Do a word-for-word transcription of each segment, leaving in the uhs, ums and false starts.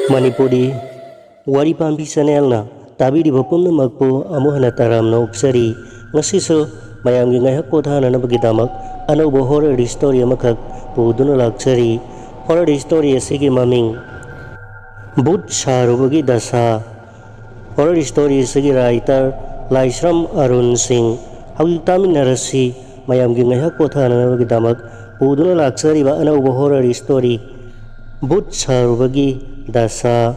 ꯃꯅꯤꯄꯨꯔꯤ ꯋꯥꯔꯤ ꯄꯥꯝꯕꯤ ꯆꯦꯅꯦꯜꯅ ꯇꯥꯕꯤꯔꯤꯕ ꯄꯨꯝꯅꯃꯛꯄꯨ ꯑꯃꯨꯛ ꯍꯟꯅ ꯇꯔꯥꯝꯅ ꯑꯣꯛꯆꯔꯤ꯫ ꯉꯁꯤꯁꯨ ꯃꯌꯥꯝꯒꯤ ꯉꯥꯏꯍꯥꯛ ꯄꯣꯊꯥꯅꯅꯕꯒꯤꯗꯃꯛ ꯑꯅꯧꯕ ꯍꯣꯔꯔ ꯁ꯭ꯇꯣꯔꯤ ꯑꯃꯈꯛ ꯄꯨꯗꯨꯅ ꯂꯥꯛꯆꯔꯤ꯫ ꯍꯣꯔꯔ ꯁ꯭ꯇꯣꯔꯤ ꯑꯁꯤꯒꯤ ꯃꯃꯤꯡ ꯚꯨꯠ ꯁꯥꯔꯨꯕꯒꯤ ꯗꯁꯥ꯫ ꯍꯣꯔꯔ ꯁ꯭ꯇꯣꯔꯤ ꯑꯁꯤꯒꯤ ꯔꯥꯏꯇꯔ ꯂꯥꯏꯁ꯭ꯔꯝ ꯑꯔꯨꯟ ꯁꯤꯡ꯫ ꯍꯧꯖꯤꯛ ꯇꯥꯃꯤꯟꯅꯔꯁꯤ ꯃꯌꯥꯝꯒꯤ ꯉꯥꯏꯍꯥꯛ ꯄꯣꯊꯥꯅꯅꯕꯒꯤꯗꯃꯛ ꯄꯨꯗꯨꯅ ꯂꯥꯛꯆꯔꯤꯕ ꯑꯅꯧꯕ ꯍꯣꯔꯔ ꯁ꯭ꯇꯣꯔꯤ ꯚꯨꯠ ꯁꯥꯔꯨꯕꯒꯤ ꯗꯁꯥ꯫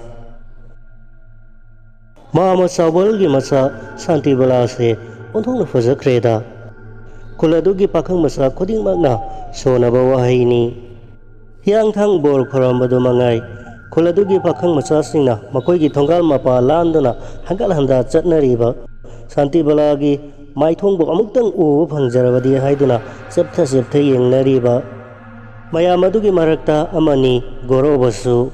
ꯃꯥꯃ ꯆꯥꯎꯕꯜꯒꯤ ꯃꯆꯥ ꯁꯥꯟꯇꯤꯕꯂꯥꯁꯦ ꯑꯣꯟꯊꯣꯛꯅ ꯐꯖꯈ꯭ꯔꯦꯗ꯫ ꯈꯨꯜ ꯑꯗꯨꯒꯤ ꯄꯥꯈꯪ ꯃꯆꯥ ꯈꯨꯗꯤꯡꯃꯛꯅ ꯁꯣꯟꯅꯕ ꯋꯥꯍꯩꯅꯤ꯫ ꯍꯤꯌꯥꯡꯊꯥꯡ ꯕꯣꯔ ꯈꯣꯏꯔꯝꯕꯗꯨ ꯃꯉꯥꯏ꯫ ꯈꯨꯜ ꯑꯗꯨꯒꯤ ꯄꯥꯈꯪ ꯃꯆꯥꯁꯤꯡꯅ ꯃꯈꯣꯏꯒꯤ ꯊꯣꯡꯒꯥꯜ ꯃꯄꯥ ꯂꯥꯟꯗꯨꯅ ꯍꯟꯒꯠ ꯍꯟꯗ ꯆꯠꯅꯔꯤꯕ ꯁꯥꯟꯇꯤꯕꯂꯥꯒꯤ ꯃꯥꯏꯊꯣꯡꯕꯨ ꯑꯃꯨꯛꯇꯪ ꯎꯕ ꯐꯪꯖꯔꯕꯗꯤ ꯍꯥꯏꯗꯨꯅ ꯆꯦꯞꯊ ꯆꯦꯞꯊ ꯌꯦꯡꯅꯔꯤꯕ ꯃꯌꯥꯝ ꯑꯗꯨꯒꯤ ꯃꯔꯛꯇ ꯑꯃꯅꯤ ꯒꯣꯔꯣꯕꯁꯨ꯫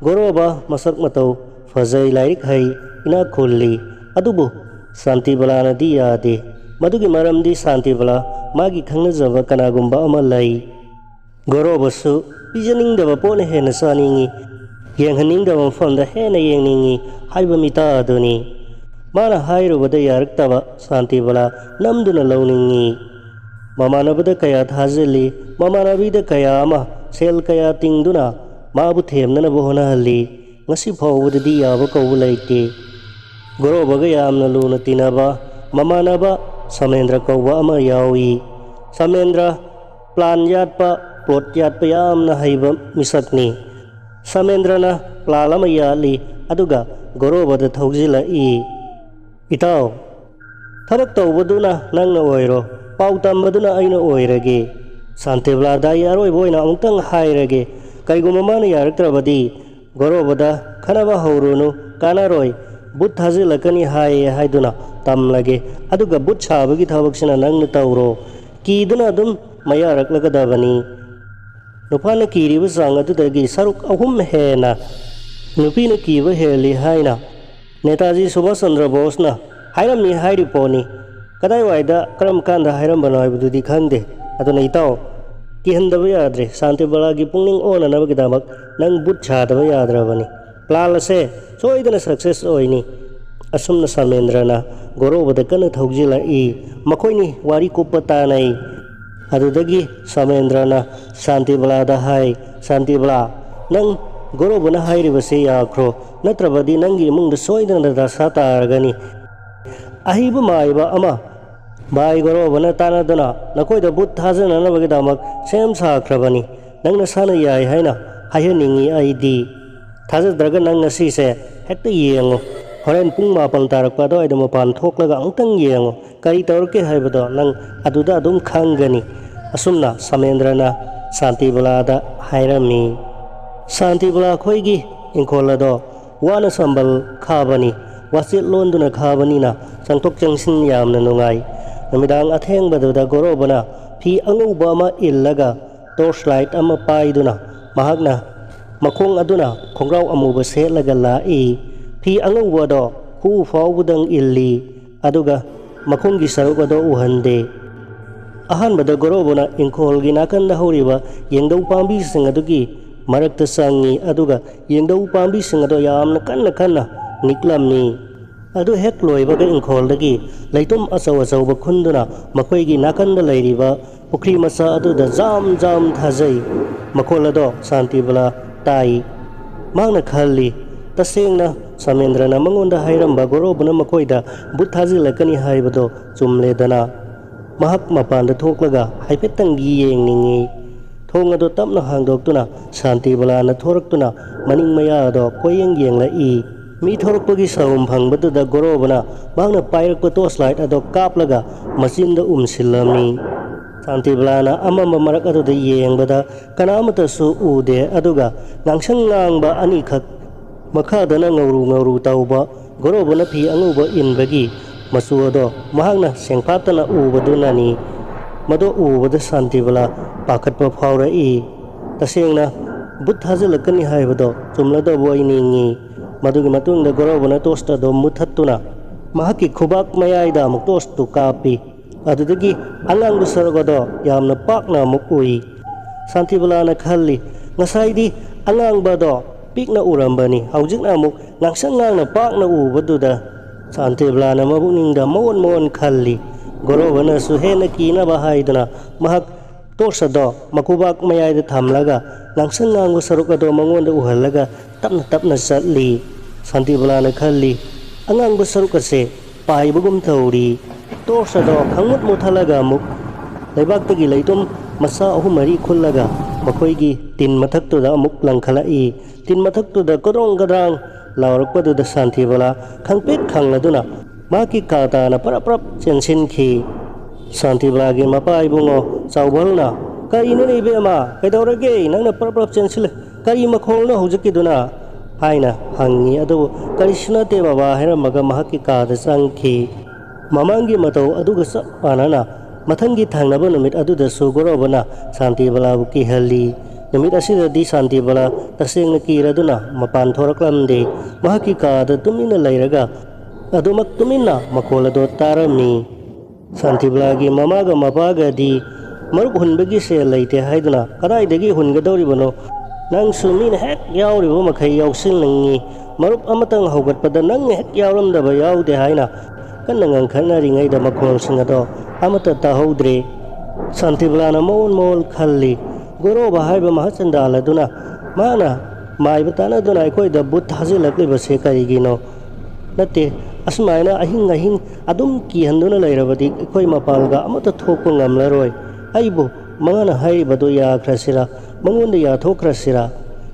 ꯒꯣꯔꯣꯕ ꯃꯁꯛ ꯃꯇꯧ ꯐꯖꯩ, ꯂꯥꯏꯔꯤꯛ ꯍꯩ, ꯏꯅꯥꯛ ꯈꯨꯜꯂꯤ꯫ ꯑꯗꯨꯕꯨ ꯁꯥꯟꯇꯤꯕꯂꯥꯅꯗꯤ ꯌꯥꯗꯦ꯫ ꯃꯗꯨꯒꯤ ꯃꯔꯝꯗꯤ ꯁꯥꯟꯇꯤꯕꯂꯥ ꯃꯥꯒꯤ ꯈꯪꯅꯖꯕ ꯀꯅꯥꯒꯨꯝꯕ ꯑꯃ ꯂꯩ꯫ ꯒꯣꯔꯣꯕꯁꯨ ꯄꯤꯖꯅꯤꯡꯗꯕ ꯄꯣꯠꯅ ꯍꯦꯟꯅ ꯆꯥꯅꯤꯡꯏ, ꯌꯦꯡꯍꯟꯅꯤꯡꯗꯕ ꯃꯐꯝꯗ ꯍꯦꯟꯅ ꯌꯦꯡꯅꯤꯡꯏ ꯍꯥꯏꯕ ꯃꯤꯇꯥ ꯑꯗꯨꯅꯤ꯫ ꯃꯥꯅ ꯍꯥꯏꯔꯨꯕꯗ ꯌꯥꯔꯛꯇꯕ ꯁꯥꯟꯇꯤꯕꯂꯥ ꯅꯝꯗꯨꯅ ꯂꯧꯅꯤꯡꯏ꯫ ꯃꯃꯥꯟꯅꯕꯗ ꯀꯌꯥ ꯊꯥꯖꯤꯜꯂꯤ, ꯃꯃꯥꯟꯅꯕꯤꯗ ꯀꯌꯥ ꯑꯃ ꯁꯦꯜ ꯀꯌꯥ ꯇꯤꯡꯗꯨꯅ ꯃꯥꯕꯨ ꯊꯦꯝꯅꯅꯕ ꯍꯣꯠꯅꯍꯜꯂꯤ꯫ ꯉꯁꯤ ꯐꯥꯎꯕꯗꯗꯤ ꯌꯥꯕ ꯀꯧꯕ ꯂꯩꯇꯦ꯫ ꯒꯣꯔꯣꯕꯒ ꯌꯥꯝꯅ ꯂꯨꯅ ꯇꯤꯟꯅꯕ ꯃꯃꯥꯟꯅꯕ ꯁꯃꯦꯟꯗ꯭ꯔ ꯀꯧꯕ ꯑꯃ ꯌꯥꯎꯏ꯫ ꯁꯃꯦꯟꯗ꯭ꯔ ꯄ꯭ꯂꯥꯟ ꯌꯥꯠꯄ, ꯄ꯭ꯂꯣꯠ ꯌꯥꯠꯄ ꯌꯥꯝꯅ ꯍꯩꯕ ꯃꯤꯁꯛꯅꯤ꯫ ꯁꯃꯦꯟꯗ꯭ꯔꯅ ꯄ꯭ꯂꯥꯟ ꯑꯃ ꯌꯥꯠꯂꯤ, ꯑꯗꯨꯒ ꯒꯣꯔꯣꯕꯗ ꯊꯧꯖꯤꯜꯂꯛꯏ꯫ "ꯏꯇꯥꯎ, ꯊꯕꯛ ꯇꯧꯕꯗꯨꯅ ꯅꯪꯅ ꯑꯣꯏꯔꯣ, ꯄꯥꯎ ꯇꯝꯕꯗꯨꯅ ꯑꯩꯅ ꯑꯣꯏꯔꯒꯦ꯫ ꯁꯥꯟꯇꯤꯕꯂꯥꯗ ꯑꯩ ꯑꯔꯣꯏꯕ ꯑꯣꯏꯅ ꯑꯃꯨꯛꯇꯪ ꯍꯥꯏꯔꯒꯦ꯫ ꯀꯩꯒꯨꯝꯕ ꯃꯥꯅ ꯌꯥꯔꯛꯇ꯭ꯔꯕꯗꯤ ꯒꯣꯔꯣꯕꯗ ꯈꯠꯅꯕ ꯍꯧꯔꯨꯅꯨ, ꯀꯥꯟꯅꯔꯣꯏ꯫ ꯕꯨꯠ ꯊꯥꯖꯤꯜꯂꯛꯀꯅꯤ ꯍꯥꯏꯌꯦ ꯍꯥꯏꯗꯨꯅ ꯇꯝꯂꯒꯦ꯫ ꯑꯗꯨꯒ ꯕꯨꯠ ꯁꯥꯕꯒꯤ ꯊꯕꯛꯁꯤꯅ ꯅꯪꯅ ꯇꯧꯔꯣ꯫ ꯀꯤꯗꯨꯅ ꯑꯗꯨꯝ ꯃꯌꯥꯔꯛꯂꯒꯗꯕꯅꯤ꯫" ꯅꯨꯄꯥꯅ ꯀꯤꯔꯤꯕ ꯆꯥꯡ ꯑꯗꯨꯗꯒꯤ ꯁꯔꯨꯛ ꯑꯍꯨꯝ ꯍꯦꯟꯅ ꯅꯨꯄꯤꯅ ꯀꯤꯕ ꯍꯦꯜꯂꯤ ꯍꯥꯏꯅ ꯅꯦꯇꯥꯖꯤ ꯁꯨꯚꯥꯁ ꯆꯟꯗ꯭ꯔ ꯕꯣꯁꯅ ꯍꯥꯏꯔꯝꯃꯤ ꯍꯥꯏꯔꯤ ꯄꯣꯠꯅꯤ꯫ ꯀꯗꯥꯏꯋꯥꯏꯗ, ꯀꯔꯝ ꯀꯥꯟꯗ ꯍꯥꯏꯔꯝꯕꯅꯣ ꯍꯥꯏꯕꯗꯨꯗꯤ ꯈꯪꯗꯦ꯫ ꯑꯗꯨꯅ ꯏꯇꯥꯎ, ꯀꯤꯍꯟꯗꯕ ꯌꯥꯗ꯭ꯔꯦ꯫ ꯁꯥꯟꯇꯤꯕꯂꯥꯒꯤ ꯄꯨꯛꯅꯤꯡ ꯑꯣꯟꯅꯅꯕꯒꯤꯗꯃꯛ ꯅꯪ ꯕꯨꯠ ꯁꯥꯗꯕ ꯌꯥꯗ꯭ꯔꯕꯅꯤ꯫ ꯄ꯭ꯂꯥꯟ ꯑꯁꯦ ꯁꯣꯏꯗꯅ ꯁꯛꯁꯦꯁ ꯑꯣꯏꯅꯤ꯫ ꯑꯁꯨꯝꯅ ꯁꯥꯃꯦꯟꯗ꯭ꯔꯅ ꯒꯣꯔꯣꯕꯗ ꯀꯟꯅ ꯊꯧꯖꯤꯜꯂꯛꯏ꯫ ꯃꯈꯣꯏꯅꯤ ꯋꯥꯔꯤ ꯀꯨꯞꯄ ꯇꯥꯅꯩ꯫ ꯑꯗꯨꯗꯒꯤ ꯁꯥꯃꯦꯟꯗ꯭ꯔꯅ ꯁꯥꯟꯇꯤꯕꯂꯥꯗ ꯍꯥꯏ, "ꯁꯥꯟꯇꯤꯕꯂꯥ, ꯅꯪ ꯒꯣꯔꯣꯕꯅ ꯍꯥꯏꯔꯤꯕꯁꯤ ꯌꯥꯈ꯭ꯔꯣ, ꯅꯠꯇ꯭ꯔꯕꯗꯤ ꯅꯪꯒꯤ ꯏꯃꯨꯡꯗ ꯁꯣꯏꯗꯅ ꯗꯁꯥ ꯇꯥꯔꯒꯅꯤ꯫ ꯑꯍꯩꯕ ꯃꯥꯏꯕ ꯑꯃ ꯚꯥꯏ ꯒꯣꯔꯣꯕꯅ ꯇꯥꯟꯅꯗꯨꯅ ꯅꯈꯣꯏꯗ ꯚꯨꯠ ꯊꯥꯖꯅꯅꯕꯒꯤꯗꯃꯛ ꯁꯦꯝ ꯁꯥꯈ꯭ꯔꯕꯅꯤ꯫ ꯅꯪ ꯅꯁꯥꯅ ꯌꯥꯏ ꯍꯥꯏꯅ ꯍꯥꯏꯍꯟꯅꯤꯡꯏ ꯑꯩꯗꯤ꯫ ꯊꯥꯖꯗ꯭ꯔꯒ ꯅꯪ ꯉꯁꯤꯁꯦ ꯍꯦꯛꯇ ꯌꯦꯡꯉꯨ꯫ ꯍꯣꯔꯦꯟ ꯄꯨꯡ ꯃꯥꯄꯟ ꯇꯥꯔꯛꯄ ꯑꯗꯨꯋꯥꯏꯗ ꯃꯄꯥꯟ ꯊꯣꯛꯂꯒ ꯑꯃꯨꯛꯇꯪ ꯌꯦꯡꯉꯨ꯫ ꯀꯔꯤ ꯇꯧꯔꯛꯀꯦ ꯍꯥꯏꯕꯗꯣ ꯅꯪ ꯑꯗꯨꯗ ꯑꯗꯨꯝ ꯈꯪꯒꯅꯤ"꯫ ꯑꯁꯨꯝꯅ ꯁꯥꯃꯦꯟꯗ꯭ꯔꯅ ꯁꯥꯟꯇꯤꯕꯂꯥꯗ ꯍꯥꯏꯔꯝꯃꯤ꯫ ꯁꯥꯟꯇꯤꯕꯂꯥ ꯑꯩꯈꯣꯏꯒꯤ ꯏꯪꯈꯣꯜ ꯑꯗꯣ ꯋꯥꯅ ꯁꯝꯕꯜ ꯈꯥꯕꯅꯤ꯫ ꯋꯥꯆꯦꯠ ꯂꯣꯟꯗꯨꯅ ꯈꯥꯕꯅꯤꯅ ꯆꯪꯊꯣꯛ ꯆꯪꯁꯤꯟ ꯌꯥꯝꯅ ꯅꯨꯡꯉꯥꯏ꯫ ꯅꯨꯃꯤꯗꯥꯡ ꯑꯊꯦꯡꯕꯗꯨꯗ ꯒꯣꯔꯣꯕꯅ ꯐꯤ ꯑꯉꯧꯕ ꯑꯃ ꯏꯜꯂꯒ ꯇꯣꯔꯆ ꯂꯥꯏꯠ ꯑꯃ ꯄꯥꯏꯗꯨꯅ ꯃꯍꯥꯛꯅ ꯃꯈꯣꯡ ꯑꯗꯨꯅ ꯈꯣꯡꯒ꯭ꯔꯥꯎ ꯑꯃꯨꯕ ꯁꯦꯠꯂꯒ ꯂꯥꯛꯏ꯫ ꯐꯤ ꯑꯉꯧꯕ ꯑꯗꯣ ꯈꯨꯎ ꯐꯥꯎꯕꯗꯪ ꯏꯜꯂꯤ, ꯑꯗꯨꯒ ꯃꯈꯣꯡꯒꯤ ꯁꯔꯨꯛ ꯑꯗꯣ ꯎꯍꯟꯗꯦ꯫ ꯑꯍꯥꯟꯕꯗ ꯒꯣꯔꯣꯕꯅ ꯏꯪꯈꯣꯜꯒꯤ ꯅꯥꯀꯟꯗ ꯍꯧꯔꯤꯕ ꯌꯦꯡꯗꯧ ꯄꯥꯝꯕꯤꯁꯤꯡ ꯑꯗꯨꯒꯤ ꯃꯔꯛꯇ ꯆꯪꯉꯤ, ꯑꯗꯨꯒ ꯌꯦꯡꯗꯧ ꯄꯥꯝꯕꯤꯁꯤꯡ ꯑꯗꯣ ꯌꯥꯝꯅ ꯀꯟꯅ ꯀꯟꯅ ꯅꯤꯛꯂꯝꯃꯤ꯫ ꯑꯗꯨ ꯍꯦꯛ ꯂꯣꯏꯕꯒ ꯏꯪꯈꯣꯜꯗꯒꯤ ꯂꯩꯇꯨꯝ ꯑꯆꯧ ꯑꯆꯧꯕ ꯈꯨꯟꯗꯨꯅ ꯃꯈꯣꯏꯒꯤ ꯅꯥꯀꯟꯗ ꯂꯩꯔꯤꯕ ꯄꯨꯈ꯭ꯔꯤ ꯃꯆꯥ ꯑꯗꯨꯗ ꯖꯥꯝ ꯖꯥꯝ ꯊꯥꯖꯩ꯫ ꯃꯈꯣꯜ ꯑꯗꯣ ꯁꯥꯟꯇꯤꯕꯂꯥ ꯇꯥꯏ꯫ ꯃꯍꯥꯛꯅ ꯈꯜꯂꯤ, "ꯇꯁꯦꯡꯅ ꯁꯥꯃꯦꯟꯗ꯭ꯔꯅ ꯃꯉꯣꯟꯗ ꯍꯥꯏꯔꯝꯕ ꯒꯣꯔꯣꯕꯅ ꯃꯈꯣꯏꯗ ꯚꯨꯠ ꯊꯥꯖꯤꯜꯂꯛꯀꯅꯤ ꯍꯥꯏꯕꯗꯣ ꯆꯨꯝꯂꯦꯗꯅ"꯫ ꯃꯍꯥꯛ ꯃꯄꯥꯟꯗ ꯊꯣꯛꯂꯒ ꯍꯥꯏꯐꯦꯠꯇꯪ ꯌꯦꯡꯅꯤꯡꯏ꯫ ꯊꯣꯡ ꯑꯗꯨ ꯇꯞꯅ ꯍꯥꯡꯗꯣꯛꯇꯨꯅ ꯁꯥꯟꯇꯤꯕꯂꯥꯅ ꯊꯣꯔꯛꯇꯨꯅ ꯃꯅꯤꯡ ꯃꯌꯥ ꯑꯗꯣ ꯀꯣꯏꯌꯦꯡ ꯌꯦꯡꯂꯛꯏ꯫ ꯃꯤ ꯊꯣꯔꯛꯄꯒꯤ ꯁꯥꯎꯝ ꯐꯪꯕꯗꯨꯗ ꯒꯣꯔꯣꯕꯅ ꯃꯍꯥꯛꯅ ꯄꯥꯏꯔꯛꯄ ꯇꯣꯔꯆ ꯂꯥꯏꯠ ꯑꯗꯣ ꯀꯥꯞꯂꯒ ꯃꯆꯤꯟꯗ ꯎꯝꯁꯤꯜꯂꯝꯃꯤ꯫ ꯁꯥꯟꯇꯤꯕꯂꯥꯅ ꯑꯃꯝꯕ ꯃꯔꯛ ꯑꯗꯨꯗ ꯌꯦꯡꯕꯗ ꯀꯅꯥ ꯑꯃꯠꯇꯁꯨ ꯎꯗꯦ, ꯑꯗꯨꯒ ꯉꯥꯡꯁꯪ ꯉꯥꯡꯕ ꯑꯅꯤꯈꯛ ꯃꯈꯥꯗꯅ ꯉꯧꯔꯨ ꯉꯧꯔꯨ ꯇꯧꯕ ꯒꯣꯔꯣꯕꯅ ꯐꯤ ꯑꯉꯧꯕ ꯏꯟꯕꯒꯤ ꯃꯆꯨ ꯑꯗꯣ ꯃꯍꯥꯛꯅ ꯁꯦꯡꯐꯥꯠꯇꯅ ꯎꯕꯗꯨꯅꯅꯤ꯫ ꯃꯗꯨ ꯎꯕꯗ ꯁꯥꯟꯇꯤꯕꯂꯥ ꯄꯥꯈꯠꯄ ꯐꯥꯎꯔꯛꯏ꯫ ꯇꯁꯦꯡꯅ ꯚꯨꯠ ꯊꯥꯖꯤꯜꯂꯛꯀꯅꯤ ꯍꯥꯏꯕꯗꯣ ꯆꯨꯝꯂꯗꯧꯕ ꯑꯣꯏ ꯅꯤꯡꯏ꯫ ꯃꯗꯨꯒꯤ ꯃꯇꯨꯡꯗ ꯒꯣꯔꯣꯕꯅ ꯇꯣꯔꯆ ꯑꯗꯨ ꯃꯨꯊꯠꯇꯨꯅ ꯃꯍꯥꯛꯀꯤ ꯈꯨꯕꯥꯛ ꯃꯌꯥꯏꯗ ꯑꯃꯨꯛ ꯇꯣꯔꯆꯇꯨ ꯀꯥꯞꯄꯤ꯫ ꯑꯗꯨꯗꯒꯤ ꯑꯉꯥꯡꯕ ꯁꯔꯨꯛ ꯑꯗꯣ ꯌꯥꯝꯅ ꯄꯥꯛꯅ ꯑꯃꯨꯛ ꯎꯏ꯫ ꯁꯥꯟꯇꯤꯕꯂꯥꯅ ꯈꯜꯂꯤ, "ꯉꯁꯥꯏꯗꯤ ꯑꯉꯥꯡꯕ ꯑꯗꯣ ꯄꯤꯛꯅ ꯎꯔꯝꯕꯅꯤ꯫ ꯍꯧꯖꯤꯛꯅ ꯑꯃꯨꯛ ꯉꯥꯡꯁꯪ ꯉꯥꯡꯅ ꯄꯥꯛꯅ ꯎꯕꯗꯨꯗ ꯁꯥꯟꯇꯤꯕꯂꯥꯅ ꯃꯄꯨꯛꯅꯤꯡꯗ ꯃꯑꯣꯟ ꯃꯑꯣꯟ ꯈꯜꯂꯤ꯫ ꯒꯣꯔꯣꯕꯅꯁꯨ ꯍꯦꯟꯅ ꯀꯤꯅꯕ ꯍꯥꯏꯗꯨꯅ ꯃꯍꯥꯛ ꯇꯣꯔꯁ ꯑꯗꯣ ꯃꯈꯨꯕꯥꯛ ꯃꯌꯥꯏꯗ ꯊꯝꯂꯒ ꯉꯥꯡꯁꯪ ꯉꯥꯡꯕ ꯁꯔꯨꯛ ꯑꯗꯣ ꯃꯉꯣꯟꯗ ꯎꯍꯜꯂꯒ ꯇꯞꯅ ꯇꯞꯅ ꯆꯠꯂꯤ꯫ ꯁꯥꯟꯇꯤꯕꯂꯥꯅ ꯈꯜꯂꯤ, "ꯑꯉꯥꯡꯕ ꯁꯔꯨꯛ ꯑꯁꯦ ꯄꯥꯏꯕꯒꯨꯝ ꯇꯧꯔꯤ"꯫ ꯇꯣꯔꯁ ꯑꯗꯣ ꯈꯪꯃꯨꯠ ꯃꯨꯠꯊꯠꯂꯒ ꯑꯃꯨꯛ ꯂꯩꯕꯥꯛꯇꯒꯤ ꯂꯩꯇꯨꯝ ꯃꯆꯥ ꯑꯍꯨꯝ ꯃꯔꯤ ꯈꯨꯜꯂꯒ ꯃꯈꯣꯏꯒꯤ ꯇꯤꯟ ꯃꯊꯛꯇꯨꯗ ꯑꯃꯨꯛ ꯂꯪꯈꯠꯂꯛꯏ꯫ ꯇꯤꯟ ꯃꯊꯛꯇꯨꯗ ꯀꯗ꯭ꯔꯣꯡ ꯀꯗ꯭ꯔꯥꯡ ꯂꯥꯎꯔꯛꯄꯗꯨꯗ ꯁꯥꯟꯇꯤꯕꯂꯥ ꯈꯪꯄ꯭ꯔꯤꯛ ꯈꯪꯂꯗꯨꯅ ꯃꯍꯥꯛꯀꯤ ꯀꯥ ꯇꯥꯅ ꯄꯔꯞ ꯄꯔꯞ ꯆꯦꯟꯁꯤꯟꯈꯤ꯫ ꯁꯥꯟꯇꯤꯕꯂꯥꯒꯤ ꯃꯄꯥ ꯏꯕꯨꯡꯉꯣ ꯆꯥꯎꯕꯜꯅ, "ꯀꯔꯤꯅꯣꯅꯦ ꯏꯕꯦꯝꯃ, ꯀꯩꯗꯧꯔꯒꯦ? ꯅꯪꯅ ꯄꯔꯞ ꯄꯔꯞ ꯆꯦꯟꯁꯤꯜꯂꯦ꯫ ꯀꯔꯤ ꯃꯈꯣꯜꯅꯣ ꯍꯧꯖꯤꯛꯀꯤꯗꯨꯅ?" ꯍꯥꯏꯅ ꯍꯪꯉꯤ꯫ ꯑꯗꯨꯕꯨ "ꯀꯔꯤꯁꯨ ꯅꯠꯇꯦ ꯕꯕꯥ" ꯍꯥꯏꯔꯝꯃꯒ ꯃꯍꯥꯛꯀꯤ ꯀꯥꯗ ꯆꯪꯈꯤ꯫ ꯃꯃꯥꯡꯒꯤ ꯃꯇꯧ ꯑꯗꯨꯒ ꯆꯞ ꯃꯥꯟꯅꯅ ꯃꯊꯪꯒꯤ ꯊꯪꯅꯕ ꯅꯨꯃꯤꯠ ꯑꯗꯨꯗꯁꯨ ꯒꯣꯔꯣꯕꯅ ꯁꯥꯟꯇꯤꯕꯂꯥꯕꯨ ꯀꯤꯍꯜꯂꯤ꯫ ꯅꯨꯃꯤꯠ ꯑꯁꯤꯗꯗꯤ ꯁꯥꯟꯇꯤꯕꯂꯥ ꯇꯁꯦꯡꯅ ꯀꯤꯔꯗꯨꯅ ꯃꯄꯥꯟ ꯊꯣꯔꯛꯂꯝꯗꯦ꯫ ꯃꯍꯥꯛꯀꯤ ꯀꯥꯗ ꯇꯨꯃꯤꯟꯅ ꯂꯩꯔꯒ ꯑꯗꯨꯃꯛ ꯇꯨꯃꯤꯟꯅ ꯃꯈꯣꯜ ꯑꯗꯨ ꯇꯥꯔꯝꯃꯤ꯫ ꯁꯥꯟꯇꯤꯕꯂꯥꯒꯤ ꯃꯃꯥꯒ ꯃꯄꯥꯒꯗꯤ ꯃꯔꯨꯞ ꯍꯨꯟꯕꯒꯤ ꯁꯦꯜ ꯂꯩꯇꯦ ꯍꯥꯏꯗꯨꯅ ꯀꯗꯥꯏꯗꯒꯤ ꯍꯨꯟꯒꯗꯧꯔꯤꯕꯅꯣ? ꯅꯪꯁꯨ ꯃꯤꯅ ꯍꯦꯛ ꯌꯥꯎꯔꯤꯕ ꯃꯈꯩ ꯌꯥꯎꯁꯤꯟꯅꯤꯡꯉꯤ꯫ ꯃꯔꯨꯞ ꯑꯃꯇꯪ ꯍꯧꯒꯠꯄꯗ ꯅꯪꯅ ꯍꯦꯛ ꯌꯥꯎꯔꯝꯗꯕ ꯌꯥꯎꯗꯦ ꯍꯥꯏꯅ ꯀꯟꯅ ꯉꯥꯡꯈꯠꯅꯔꯤꯉꯩꯗ ꯃꯈꯣꯜꯁꯤꯡ ꯑꯗꯣ ꯑꯃꯠꯇ ꯇꯥꯍꯧꯗ꯭ꯔꯦ꯫ ꯁꯥꯟꯇꯤꯕꯂꯥꯅ ꯃꯑꯣꯟ ꯃꯑꯣꯟ ꯈꯜꯂꯤ꯫ ꯒꯣꯔꯣꯕ ꯍꯥꯏꯕ ꯃꯍꯥ ꯆꯟꯗꯥꯜ ꯑꯗꯨꯅ ꯃꯥꯅ ꯃꯥꯏꯕ ꯇꯥꯟꯅꯗꯨꯅ ꯑꯩꯈꯣꯏꯗ ꯚꯨꯠ ꯊꯥꯖꯤꯜꯂꯛꯂꯤꯕꯁꯦ ꯀꯔꯤꯒꯤꯅꯣ? ꯅꯠꯇꯦ, ꯑꯁꯨꯃꯥꯏꯅ ꯑꯍꯤꯡ ꯑꯍꯤꯡ ꯑꯗꯨꯝ ꯀꯤꯍꯟꯗꯨꯅ ꯂꯩꯔꯕꯗꯤ ꯑꯩꯈꯣꯏ ꯃꯄꯥꯜꯒ ꯑꯃꯠꯇ ꯊꯣꯛꯄ ꯉꯝꯂꯔꯣꯏ꯫ ꯑꯩꯕꯨ ꯃꯉꯥꯅ ꯍꯥꯏꯔꯤꯕꯗꯨ ꯌꯥꯈ꯭ꯔꯁꯤꯔꯥ? ꯃꯉꯣꯟꯗ ꯌꯥꯊꯣꯛꯈ꯭ꯔꯁꯤꯔꯥ?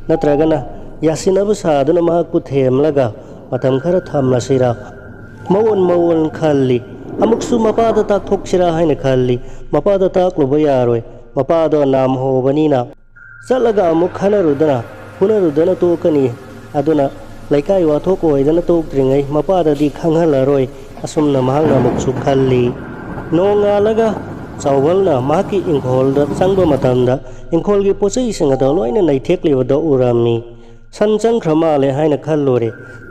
ꯅꯠꯇ꯭ꯔꯒꯅ ꯌꯥꯁꯤꯟꯅꯕ ꯁꯥꯗꯨꯅ ꯃꯍꯥꯛꯄꯨ ꯊꯦꯝꯂꯒ ꯃꯇꯝ ꯈꯔ ꯊꯝꯂꯁꯤꯔꯥ? ꯃꯑꯣꯟ ꯃꯑꯣꯟ ꯈꯜꯂꯤ꯫ ꯑꯃꯨꯛꯁꯨ ꯃꯄꯥꯗ ꯇꯥꯛꯊꯣꯛꯁꯤꯔꯥ ꯍꯥꯏꯅ ꯈꯜꯂꯤ꯫ ꯃꯄꯥꯗ ꯇꯥꯛꯂꯨꯕ ꯌꯥꯔꯣꯏ꯫ ꯃꯄꯥꯗꯣ ꯅꯥꯝ ꯍꯧꯕꯅꯤꯅ꯫ ꯆꯠꯂꯒ ꯑꯃꯨꯛ ꯈꯟꯅꯔꯨꯗꯅ ꯐꯨꯅꯔꯨꯗꯅ ꯇꯣꯛꯀꯅꯤ꯫ ꯑꯗꯨꯅ ꯂꯩꯀꯥꯏ ꯋꯥꯊꯣꯛ ꯑꯣꯏꯗꯅ ꯇꯣꯛꯇ꯭ꯔꯤꯉꯩ ꯃꯄꯥꯗꯗꯤ ꯈꯪꯍꯜꯂꯔꯣꯏ꯫ ꯑꯁꯨꯝꯅ ꯃꯍꯥꯛꯅ ꯑꯃꯨꯛꯁꯨ ꯈꯜꯂꯤ꯫ ꯅꯣꯡꯉꯥꯜꯂꯒ ꯆꯥꯎꯕꯜꯅ ꯃꯍꯥꯛꯀꯤ ꯏꯪꯈꯣꯜꯗ ꯆꯪꯕ ꯃꯇꯝꯗ ꯏꯪꯈꯣꯜꯒꯤ ꯄꯣꯠꯆꯩꯁꯤꯡ ꯑꯗꯣ ꯂꯣꯏꯅ ꯅꯩꯊꯦꯛꯂꯤꯕꯗꯣ ꯎꯔꯝꯃꯤ꯫ ꯁꯟ ꯆꯪꯈ꯭ꯔ ꯃꯥꯜꯂꯦ ꯍꯥꯏꯅ ꯈꯜꯂꯨꯔꯦ꯫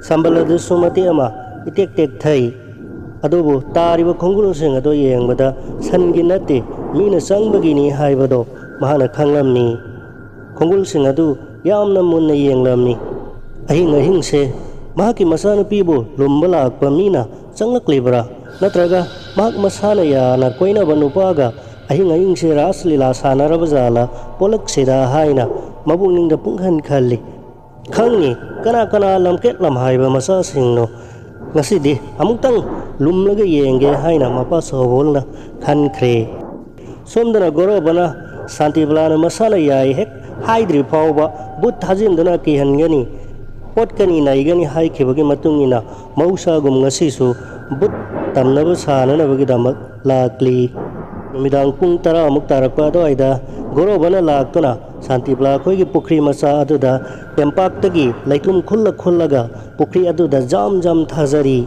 ꯁꯝꯕꯜ ꯑꯗꯨꯁꯨ ꯃꯇꯦꯛ ꯑꯃ ꯏꯇꯦꯛ ꯇꯦꯛꯊꯩ꯫ ꯑꯗꯨꯕꯨ ꯇꯥꯔꯤꯕ ꯈꯣꯡꯒꯨꯜꯁꯤꯡ ꯑꯗꯨ ꯌꯦꯡꯕꯗ ꯁꯟꯒꯤ ꯅꯠꯇꯦ, ꯃꯤꯅ ꯆꯪꯕꯒꯤꯅꯤ ꯍꯥꯏꯕꯗꯣ ꯃꯍꯥꯛꯅ ꯈꯪꯂꯝꯃꯤ꯫ ꯈꯣꯡꯒꯨꯜꯁꯤꯡ ꯑꯗꯨ ꯌꯥꯝꯅ ꯃꯨꯟꯅ ꯌꯦꯡꯂꯝꯃꯤ꯫ ꯑꯍꯤꯡ ꯑꯍꯤꯡꯁꯦ ꯃꯍꯥꯛꯀꯤ ꯃꯆꯥꯅꯨꯄꯤꯕꯨ ꯂꯨꯝꯕ ꯂꯥꯛꯄ ꯃꯤꯅ ꯆꯪꯂꯛꯂꯤꯕ꯭ꯔꯥ, ꯅꯠꯇ꯭ꯔꯒ ꯃꯍꯥꯛ ꯃꯁꯥꯅ ꯌꯥꯅ ꯀꯣꯏꯅꯕ ꯅꯨꯄꯥꯒ ꯑꯍꯤꯡ ꯑꯍꯤꯡꯁꯦ ꯔꯥꯁ ꯂꯤꯂꯥ ꯁꯥꯟꯅꯔꯕ ꯖꯥꯠꯂ ꯄꯣꯂꯛꯁꯤꯗ ꯍꯥꯏꯅ ꯃꯄꯨꯛꯅꯤꯡꯗ ꯄꯨꯡꯈꯟ ꯈꯜꯂꯤ꯫ ꯈꯪꯉꯤ, ꯀꯅꯥ ꯀꯅꯥ ꯂꯝꯀꯦꯠ ꯂꯝꯍꯥꯏꯕ ꯃꯆꯥꯁꯤꯡꯅꯣ ꯉꯁꯤꯗꯤ ꯑꯃꯨꯛꯇꯪ ꯂꯨꯝꯂꯒ ꯌꯦꯡꯒꯦ ꯍꯥꯏꯅ ꯃꯄꯥ ꯁꯥꯎꯕꯣꯜꯅ ꯈꯟꯈ꯭ꯔꯦ꯫ ꯁꯣꯝꯗꯅ ꯒꯣꯔꯣꯕꯅ ꯁꯥꯟꯇꯤꯕꯂꯥꯅ ꯃꯁꯥꯅ ꯌꯥꯏ ꯍꯦꯛ ꯍꯥꯏꯗ꯭ꯔꯤ ꯐꯥꯎꯕ ꯕꯨꯠ ꯊꯥꯖꯤꯟꯗꯨꯅ ꯀꯤꯍꯟꯒꯅꯤ, ꯄꯣꯠꯀꯅꯤ ꯅꯩꯒꯅꯤ ꯍꯥꯏꯈꯤꯕꯒꯤ ꯃꯇꯨꯡ ꯏꯟꯅ ꯃꯍꯧꯁꯥꯒꯨꯝ ꯉꯁꯤꯁꯨ ꯕꯨꯠ ꯇꯝꯅꯕ ꯁꯥꯟꯅꯅꯕꯒꯤꯗꯃꯛ ꯂꯥꯛꯂꯤ꯫ ꯅꯨꯃꯤꯗꯥꯡ ꯄꯨꯡ ꯇꯔꯥꯃꯨꯛ ꯇꯥꯔꯛꯄ ꯑꯗꯨꯋꯥꯏꯗ ꯒꯣꯔꯣꯕꯅ ꯂꯥꯛꯇꯨꯅ ꯁꯥꯟꯇꯤꯕꯂꯥ ꯑꯩꯈꯣꯏꯒꯤ ꯄꯨꯈ꯭ꯔꯤ ꯃꯆꯥ ꯑꯗꯨꯗ ꯇꯦꯝꯄꯥꯛꯇꯒꯤ ꯂꯩꯇꯨꯝ ꯈꯨꯜꯂ ꯈꯨꯜꯂꯒ ꯄꯨꯈ꯭ꯔꯤ ꯑꯗꯨꯗ ꯖꯥꯝ ꯖꯥꯝ ꯊꯥꯖꯔꯤ꯫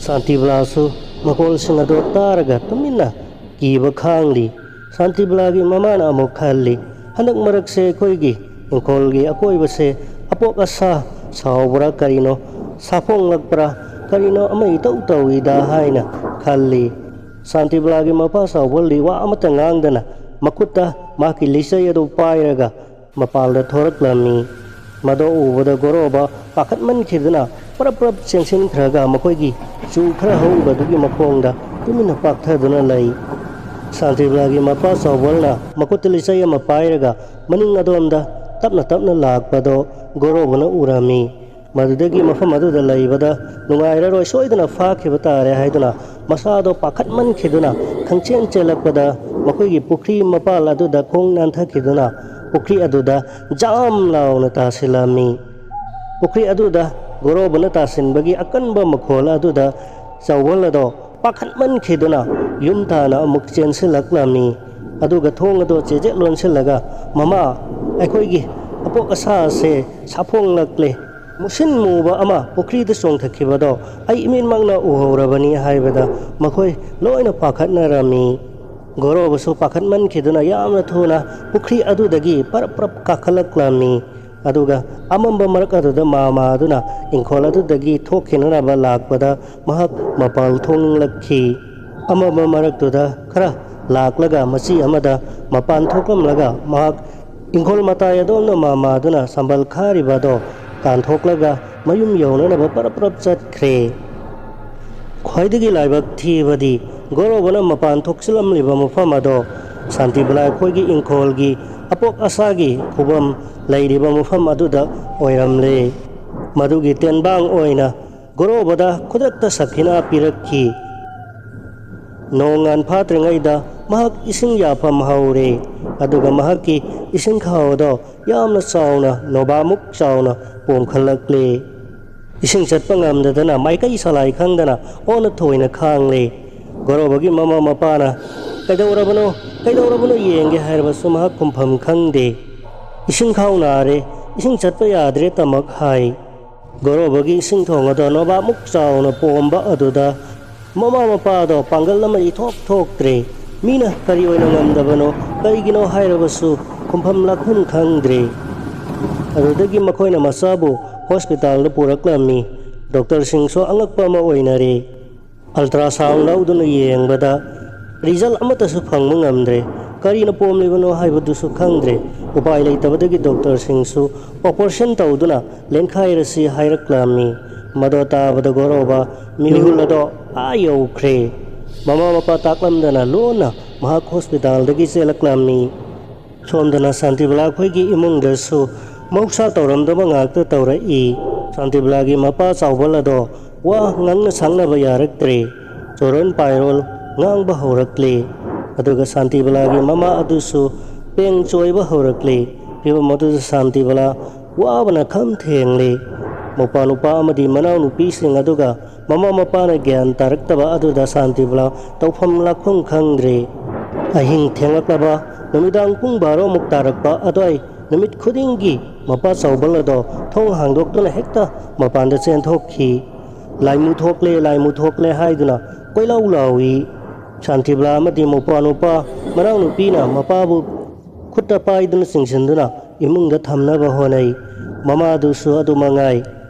ꯁꯥꯟꯇꯤꯕꯂꯥꯁꯨ ꯃꯈꯣꯜꯁꯤꯡ ꯑꯗꯨ ꯇꯥꯔꯒ ꯇꯨꯃꯤꯟꯅ ꯀꯤꯕ ꯈꯥꯡꯂꯤ꯫ ꯁꯥꯟꯇꯤꯕꯂꯥꯒꯤ ꯃꯃꯥꯅ ꯑꯃꯨꯛ ꯈꯜꯂꯤ, ꯍꯟꯗꯛ ꯃꯔꯛꯁꯦ ꯑꯩꯈꯣꯏꯒꯤ ꯏꯪꯈꯣꯜꯒꯤ ꯑꯀꯣꯏꯕꯁꯦ ꯑꯄꯣꯛ ꯑꯁꯥ ꯁꯥꯎꯕ꯭ꯔꯥ ꯀꯔꯤꯅꯣ, ꯁꯥꯐꯣꯡꯂꯛꯄ꯭ꯔꯥ ꯀꯔꯤꯅꯣ ꯑꯃ ꯏꯇꯧ ꯇꯧꯏꯗ ꯍꯥꯏꯅ ꯈꯜꯂꯤ꯫ ꯁꯥꯟꯇꯤꯕꯂꯥꯒꯤ ꯃꯄꯥ ꯁꯥꯎꯕꯜꯗꯤ ꯋꯥ ꯑꯃꯠꯇ ꯉꯥꯡꯗꯅ ꯃꯈꯨꯠꯇ ꯃꯍꯥꯛꯀꯤ ꯂꯤꯆꯩ ꯑꯗꯨ ꯄꯥꯏꯔꯒ ꯃꯄꯥꯟꯗ ꯊꯣꯔꯛꯂꯝꯃꯤ꯫ ꯃꯗꯨ ꯎꯕꯗ ꯒꯣꯔꯣꯕ ꯄꯥꯈꯠꯃꯟꯈꯤꯗꯨꯅ ꯄ꯭ꯔꯞ ꯄ꯭ꯔꯞ ꯆꯦꯟꯁꯤꯟꯈ꯭ꯔꯒ ꯃꯈꯣꯏꯒꯤ ꯆꯨ ꯈꯔ ꯍꯧꯔꯤꯕꯗꯨꯒꯤ ꯃꯈꯣꯡꯗ ꯇꯨꯃꯤꯟꯅ ꯄꯥꯛꯊꯗꯨꯅ ꯂꯩ꯫ ꯁꯥꯟꯇꯤꯕꯂꯥꯒꯤ ꯃꯄꯥ ꯆꯥꯎꯕꯜꯅ ꯃꯈꯨꯠꯇ ꯂꯤꯆꯩ ꯑꯃ ꯄꯥꯏꯔꯒ ꯃꯅꯤꯡ ꯑꯗꯣꯝꯗ ꯇꯞꯅ ꯇꯞꯅ ꯂꯥꯛꯄꯗꯣ ꯒꯣꯔꯣꯕꯅ ꯎꯔꯝꯃꯤ꯫ ꯃꯗꯨꯗꯒꯤ ꯃꯐꯝ ꯑꯗꯨꯗ ꯂꯩꯕꯗ ꯅꯨꯡꯉꯥꯏꯔꯔꯣꯏ, ꯁꯣꯏꯗꯅ ꯐꯥꯈꯤꯕ ꯇꯥꯔꯦ ꯍꯥꯏꯗꯨꯅ ꯃꯁꯥꯗꯣ ꯄꯥꯈꯠꯃꯟꯈꯤꯗꯨꯅ ꯈꯪꯆꯦꯟ ꯆꯦꯜꯂꯛꯄꯗ ꯃꯈꯣꯏꯒꯤ ꯄꯨꯈ꯭ꯔꯤ ꯃꯄꯥꯜ ꯑꯗꯨꯗ ꯈꯣꯡ ꯅꯥꯟꯊꯈꯤꯗꯨꯅ ꯄꯨꯈ꯭ꯔꯤ ꯑꯗꯨꯗ ꯖꯥꯝ ꯂꯥꯎꯅ ꯇꯥꯁꯤꯜꯂꯝꯃꯤ꯫ ꯄꯨꯈ꯭ꯔꯤ ꯑꯗꯨꯗ ꯒꯣꯔꯣꯕꯅ ꯇꯥꯁꯤꯟꯕꯒꯤ ꯑꯀꯟꯕ ꯃꯈꯣꯜ ꯑꯗꯨꯗ ꯆꯥꯎꯕꯜ ꯑꯗꯣ ꯄꯥꯈꯠꯃꯟꯈꯤꯗꯨꯅ ꯌꯨꯝ ꯇꯥꯅ ꯑꯃꯨꯛ ꯆꯦꯟꯁꯤꯜꯂꯛꯂꯝꯃꯤ꯫ ꯑꯗꯨꯒ ꯊꯣꯡ ꯑꯗꯣ ꯆꯦꯖꯦꯠ ꯂꯣꯟꯁꯤꯜꯂꯒ, "ꯃꯃꯥ, ꯑꯩꯈꯣꯏꯒꯤ ꯑꯄꯣꯛ ꯑꯁꯥ ꯑꯁꯦ ꯁꯥꯐꯣꯡꯂꯛꯂꯦ꯫ ꯃꯨꯁꯤꯟ ꯃꯨꯕ ꯑꯃ ꯄꯨꯈ꯭ꯔꯤꯗ ꯆꯣꯡꯊꯈꯤꯕꯗꯣ ꯑꯩ ꯏꯃꯤꯠꯃꯛꯅ ꯎꯍꯧꯔꯕꯅꯤ" ꯍꯥꯏꯕꯗ ꯃꯈꯣꯏ ꯂꯣꯏꯅ ꯄꯥꯈꯠꯅꯔꯝꯃꯤ꯫ ꯒꯣꯔꯣꯕꯁꯨ ꯄꯥꯈꯠꯃꯟꯈꯤꯗꯨꯅ ꯌꯥꯝꯅ ꯊꯨꯅ ꯄꯨꯈ꯭ꯔꯤ ꯑꯗꯨꯗꯒꯤ ꯄꯔꯞ ꯄꯔꯞ ꯀꯥꯈꯠꯂꯛꯂꯝꯃꯤ꯫ ꯑꯗꯨꯒ ꯑꯃꯝꯕ ꯃꯔꯛ ꯑꯗꯨꯗ ꯃꯥꯃꯥ ꯑꯗꯨꯅ ꯏꯪꯈꯣꯜ ꯑꯗꯨꯗꯒꯤ ꯊꯣꯛꯈꯤꯅꯅꯕ ꯂꯥꯛꯄꯗ ꯃꯍꯥꯛ ꯃꯄꯥꯟ ꯊꯣꯛꯅꯤꯡꯂꯛꯈꯤ꯫ ꯑꯃꯝꯕ ꯃꯔꯛꯇꯨꯗ ꯈꯔ ꯂꯥꯛꯂꯒ ꯃꯆꯤ ꯑꯃꯗ ꯃꯄꯥꯟ ꯊꯣꯛꯂꯝꯂꯒ ꯃꯍꯥꯛ ꯏꯪꯈꯣꯜ ꯃꯇꯥꯏ ꯑꯗꯣꯝꯗ ꯃꯃꯥꯗꯨꯅ ꯁꯝꯕꯜ ꯈꯥꯔꯤꯕ ꯑꯗꯣ ꯀꯥꯟꯊꯣꯛꯂꯒ ꯃꯌꯨꯝ ꯌꯧꯅꯅꯕ ꯄꯔꯞ ꯄꯔꯞ ꯆꯠꯈ꯭ꯔꯦ꯫ ꯈ꯭ꯋꯥꯏꯗꯒꯤ ꯂꯥꯏꯕꯛ ꯊꯤꯕꯗꯤ ꯒꯣꯔꯣꯕꯅ ꯃꯄꯥꯟ ꯊꯣꯛꯆꯤꯜꯂꯝꯂꯤꯕ ꯃꯐꯝ ꯑꯗꯣ ꯁꯥꯟꯇꯤꯕꯂꯥ ꯑꯩꯈꯣꯏꯒꯤ ꯏꯪꯈꯣꯜꯒꯤ ꯑꯄꯣꯛ ꯑꯁꯥꯒꯤ ꯈꯨꯕꯝ ꯂꯩꯔꯤꯕ ꯃꯐꯝ ꯑꯗꯨꯗ ꯑꯣꯏꯔꯝꯂꯦ꯫ ꯃꯗꯨꯒꯤ ꯇꯦꯟꯕꯥꯡ ꯑꯣꯏꯅ ꯒꯣꯔꯣꯕꯗ ꯈꯨꯗꯛꯇ ꯁꯈꯤꯅꯥ ꯄꯤꯔꯛꯈꯤ꯫ ꯅꯣꯡꯉꯥꯟ ꯐꯥꯠꯇ꯭ꯔꯤꯉꯩꯗ ꯃꯍꯥꯛ ꯏꯁꯤꯡ ꯌꯥꯐꯝ ꯍꯧꯔꯦ, ꯑꯗꯨꯒ ꯃꯍꯥꯛꯀꯤ ꯏꯁꯤꯡ ꯈꯥꯎ ꯑꯗꯣ ꯌꯥꯝꯅ ꯆꯥꯎꯅ, ꯅꯣꯕꯥꯃꯨꯛ ꯆꯥꯎꯅ ꯄꯣꯝꯈꯠꯂꯛꯂꯦ꯫ ꯏꯁꯤꯡ ꯆꯠꯄ ꯉꯝꯗꯗꯅ ꯃꯥꯏꯀꯩ ꯁꯂꯥꯏ ꯈꯪꯗꯅ ꯑꯣꯟꯅ ꯊꯣꯏꯅ ꯈꯥꯡꯂꯦ꯫ ꯒꯣꯔꯣꯕꯒꯤ ꯃꯃꯥ ꯃꯄꯥꯅ "ꯀꯩꯗꯧꯔꯕꯅꯣ, ꯀꯩꯗꯧꯔꯕꯅꯣ ꯌꯦꯡꯒꯦ" ꯍꯥꯏꯔꯕꯁꯨ ꯃꯍꯥꯛ ꯈꯨꯝꯐꯝ ꯈꯪꯗꯦ꯫ "ꯏꯁꯤꯡ ꯈꯥꯎ ꯅꯥꯔꯦ, ꯏꯁꯤꯡ ꯆꯠꯄ ꯌꯥꯗ꯭ꯔꯦ" ꯇꯃꯛ ꯍꯥꯏ꯫ ꯒꯣꯔꯣꯕꯒꯤ ꯏꯁꯤꯡ ꯊꯣꯡ ꯑꯗꯣ ꯅꯣꯕꯥꯃꯨꯛ ꯆꯥꯎꯅ ꯄꯣꯝꯕ ꯑꯗꯨꯗ ꯃꯃꯥ ꯃꯄꯥꯗꯣ ꯄꯥꯡꯒꯜ ꯑꯃ ꯏꯊꯣꯛ ꯊꯣꯛꯇ꯭ꯔꯦ꯫ ꯃꯤꯅ ꯀꯔꯤ ꯑꯣꯏꯅ ꯉꯝꯗꯕꯅꯣ, ꯀꯔꯤꯒꯤꯅꯣ ꯍꯥꯏꯔꯕꯁꯨ ꯈꯨꯝꯐꯝ ꯂꯥꯛꯐꯝ ꯈꯪꯗ꯭ꯔꯦ꯫ ꯑꯗꯨꯗꯒꯤ ꯃꯈꯣꯏꯅ ꯃꯆꯥꯕꯨ ꯍꯣꯁꯄꯤꯇꯥꯜꯗ ꯄꯨꯔꯛꯂꯝꯃꯤ꯫ ꯗꯣꯛꯇꯔꯁꯤꯡꯁꯨ ꯑꯉꯛꯄ ꯑꯃ ꯑꯣꯏꯅꯔꯦ꯫ ꯑꯜꯇ꯭ꯔꯥꯁꯥꯎꯟ ꯂꯧꯗꯨꯅ ꯌꯦꯡꯕꯗ ꯔꯤꯖꯜ ꯑꯃꯠꯇꯁꯨ ꯐꯪꯕ ꯉꯝꯗ꯭ꯔꯦ꯫ ꯀꯔꯤꯅ ꯄꯣꯝꯂꯤꯕꯅꯣ ꯍꯥꯏꯕꯗꯨꯁꯨ ꯈꯪꯗ꯭ꯔꯦ꯫ ꯎꯄꯥꯏ ꯂꯩꯇꯕꯗꯒꯤ ꯗꯣꯛꯇꯔꯁꯤꯡꯁꯨ ꯑꯣꯄꯔꯦꯁꯟ ꯇꯧꯗꯨꯅ ꯂꯦꯟꯈꯥꯏꯔꯁꯤ ꯍꯥꯏꯔꯛꯂꯝꯃꯤ꯫ ꯃꯗꯣ ꯇꯥꯕꯗ ꯒꯣꯔꯣꯕ ꯃꯤꯍꯨꯜ ꯑꯗꯣ ꯑꯥ ꯌꯧꯈ꯭ꯔꯦ꯫ ꯃꯃꯥ ꯃꯄꯥ ꯇꯥꯛꯂꯝꯗꯅ ꯂꯣꯟꯅ ꯃꯍꯥꯛ ꯍꯣꯁꯄꯤꯇꯥꯜꯗꯒꯤ ꯆꯦꯜꯂꯛꯂꯝꯃꯤ꯫ ꯁꯣꯝꯗꯅ ꯁꯥꯟꯇꯤꯕꯂꯥ ꯑꯩꯈꯣꯏꯒꯤ ꯏꯃꯨꯡꯗꯁꯨ ꯃꯍꯧꯁꯥ ꯇꯧꯔꯝꯗꯕ ꯉꯥꯛꯇ ꯇꯧꯔꯛꯏ꯫ ꯁꯥꯟꯇꯤꯕꯂꯥꯒꯤ ꯃꯄꯥ ꯆꯥꯎꯕꯜ ꯑꯗꯣ ꯋꯥ ꯉꯥꯡꯅ ꯁꯛꯅꯕ ꯌꯥꯔꯛꯇ꯭ꯔꯦ꯫ ꯆꯣꯔꯣꯟ ꯄꯥꯏꯔꯣꯜ ꯉꯥꯡꯕ ꯍꯧꯔꯛꯂꯦ꯫ ꯑꯗꯨꯒ ꯁꯥꯟꯇꯤꯕꯂꯥꯒꯤ ꯃꯃꯥ ꯑꯗꯨꯁꯨ ꯄꯦꯡ ꯆꯣꯏꯕ ꯍꯧꯔꯛꯂꯦ꯫ ꯐꯤꯕꯝ ꯑꯗꯨꯗ ꯁꯥꯟꯇꯤꯕꯂꯥ ꯋꯥꯕꯅ ꯈꯝ ꯊꯦꯡꯂꯦ꯫ ꯃꯧꯄꯥ ꯅꯨꯄꯥ ꯑꯃꯗꯤ ꯃꯅꯥꯎꯅꯨꯄꯤꯁꯤꯡ ꯑꯗꯨꯒ ꯃꯃꯥ ꯃꯄꯥꯅ ꯒ꯭ꯌꯥꯟ ꯇꯥꯔꯛꯇꯕ ꯑꯗꯨꯗ ꯁꯥꯟꯇꯤꯕꯂꯥ ꯇꯧꯐꯝ ꯂꯥꯛꯐꯝ ꯈꯪꯗ꯭ꯔꯦ꯫ ꯑꯍꯤꯡ ꯊꯦꯡꯂꯛꯂꯕ ꯅꯨꯃꯤꯗꯥꯡ ꯄꯨꯡ ꯕꯥꯔꯣꯃꯨꯛ ꯇꯥꯔꯛꯄ ꯑꯗꯨꯋꯥꯏ ꯅꯨꯃꯤꯠ ꯈꯨꯗꯤꯡꯒꯤ ꯃꯄꯥ ꯆꯥꯎꯕꯜ ꯑꯗꯣ ꯊꯣꯡ ꯍꯥꯡꯗꯣꯛꯇꯨꯅ ꯍꯦꯛꯇ ꯃꯄꯥꯟꯗ ꯆꯦꯟꯊꯣꯛꯈꯤ꯫ "ꯂꯥꯏꯃꯨ ꯊꯣꯛꯂꯦ, ꯂꯥꯏꯃꯨ ꯊꯣꯛꯂꯦ" ꯍꯥꯏꯗꯨꯅ ꯀꯣꯏꯂꯥꯎ ꯂꯥꯎꯏ꯫ ꯁꯥꯟꯇꯤꯕꯂꯥ ꯑꯃꯗꯤ ꯃꯧꯄ꯭ꯋꯥ ꯅꯨꯄꯥ ꯃꯅꯥꯎꯅꯨꯄꯤꯅ ꯃꯄꯥꯕꯨ ꯈꯨꯠꯇ ꯄꯥꯏꯗꯨꯅ ꯆꯤꯡꯁꯤꯟꯗꯨꯅ ꯏꯃꯨꯡꯗ ꯊꯝꯅꯕ ꯍꯣꯠꯅꯩ꯫ ꯃꯃꯥꯗꯨꯁꯨ ꯑꯗꯨ ꯃꯉꯥꯏ꯫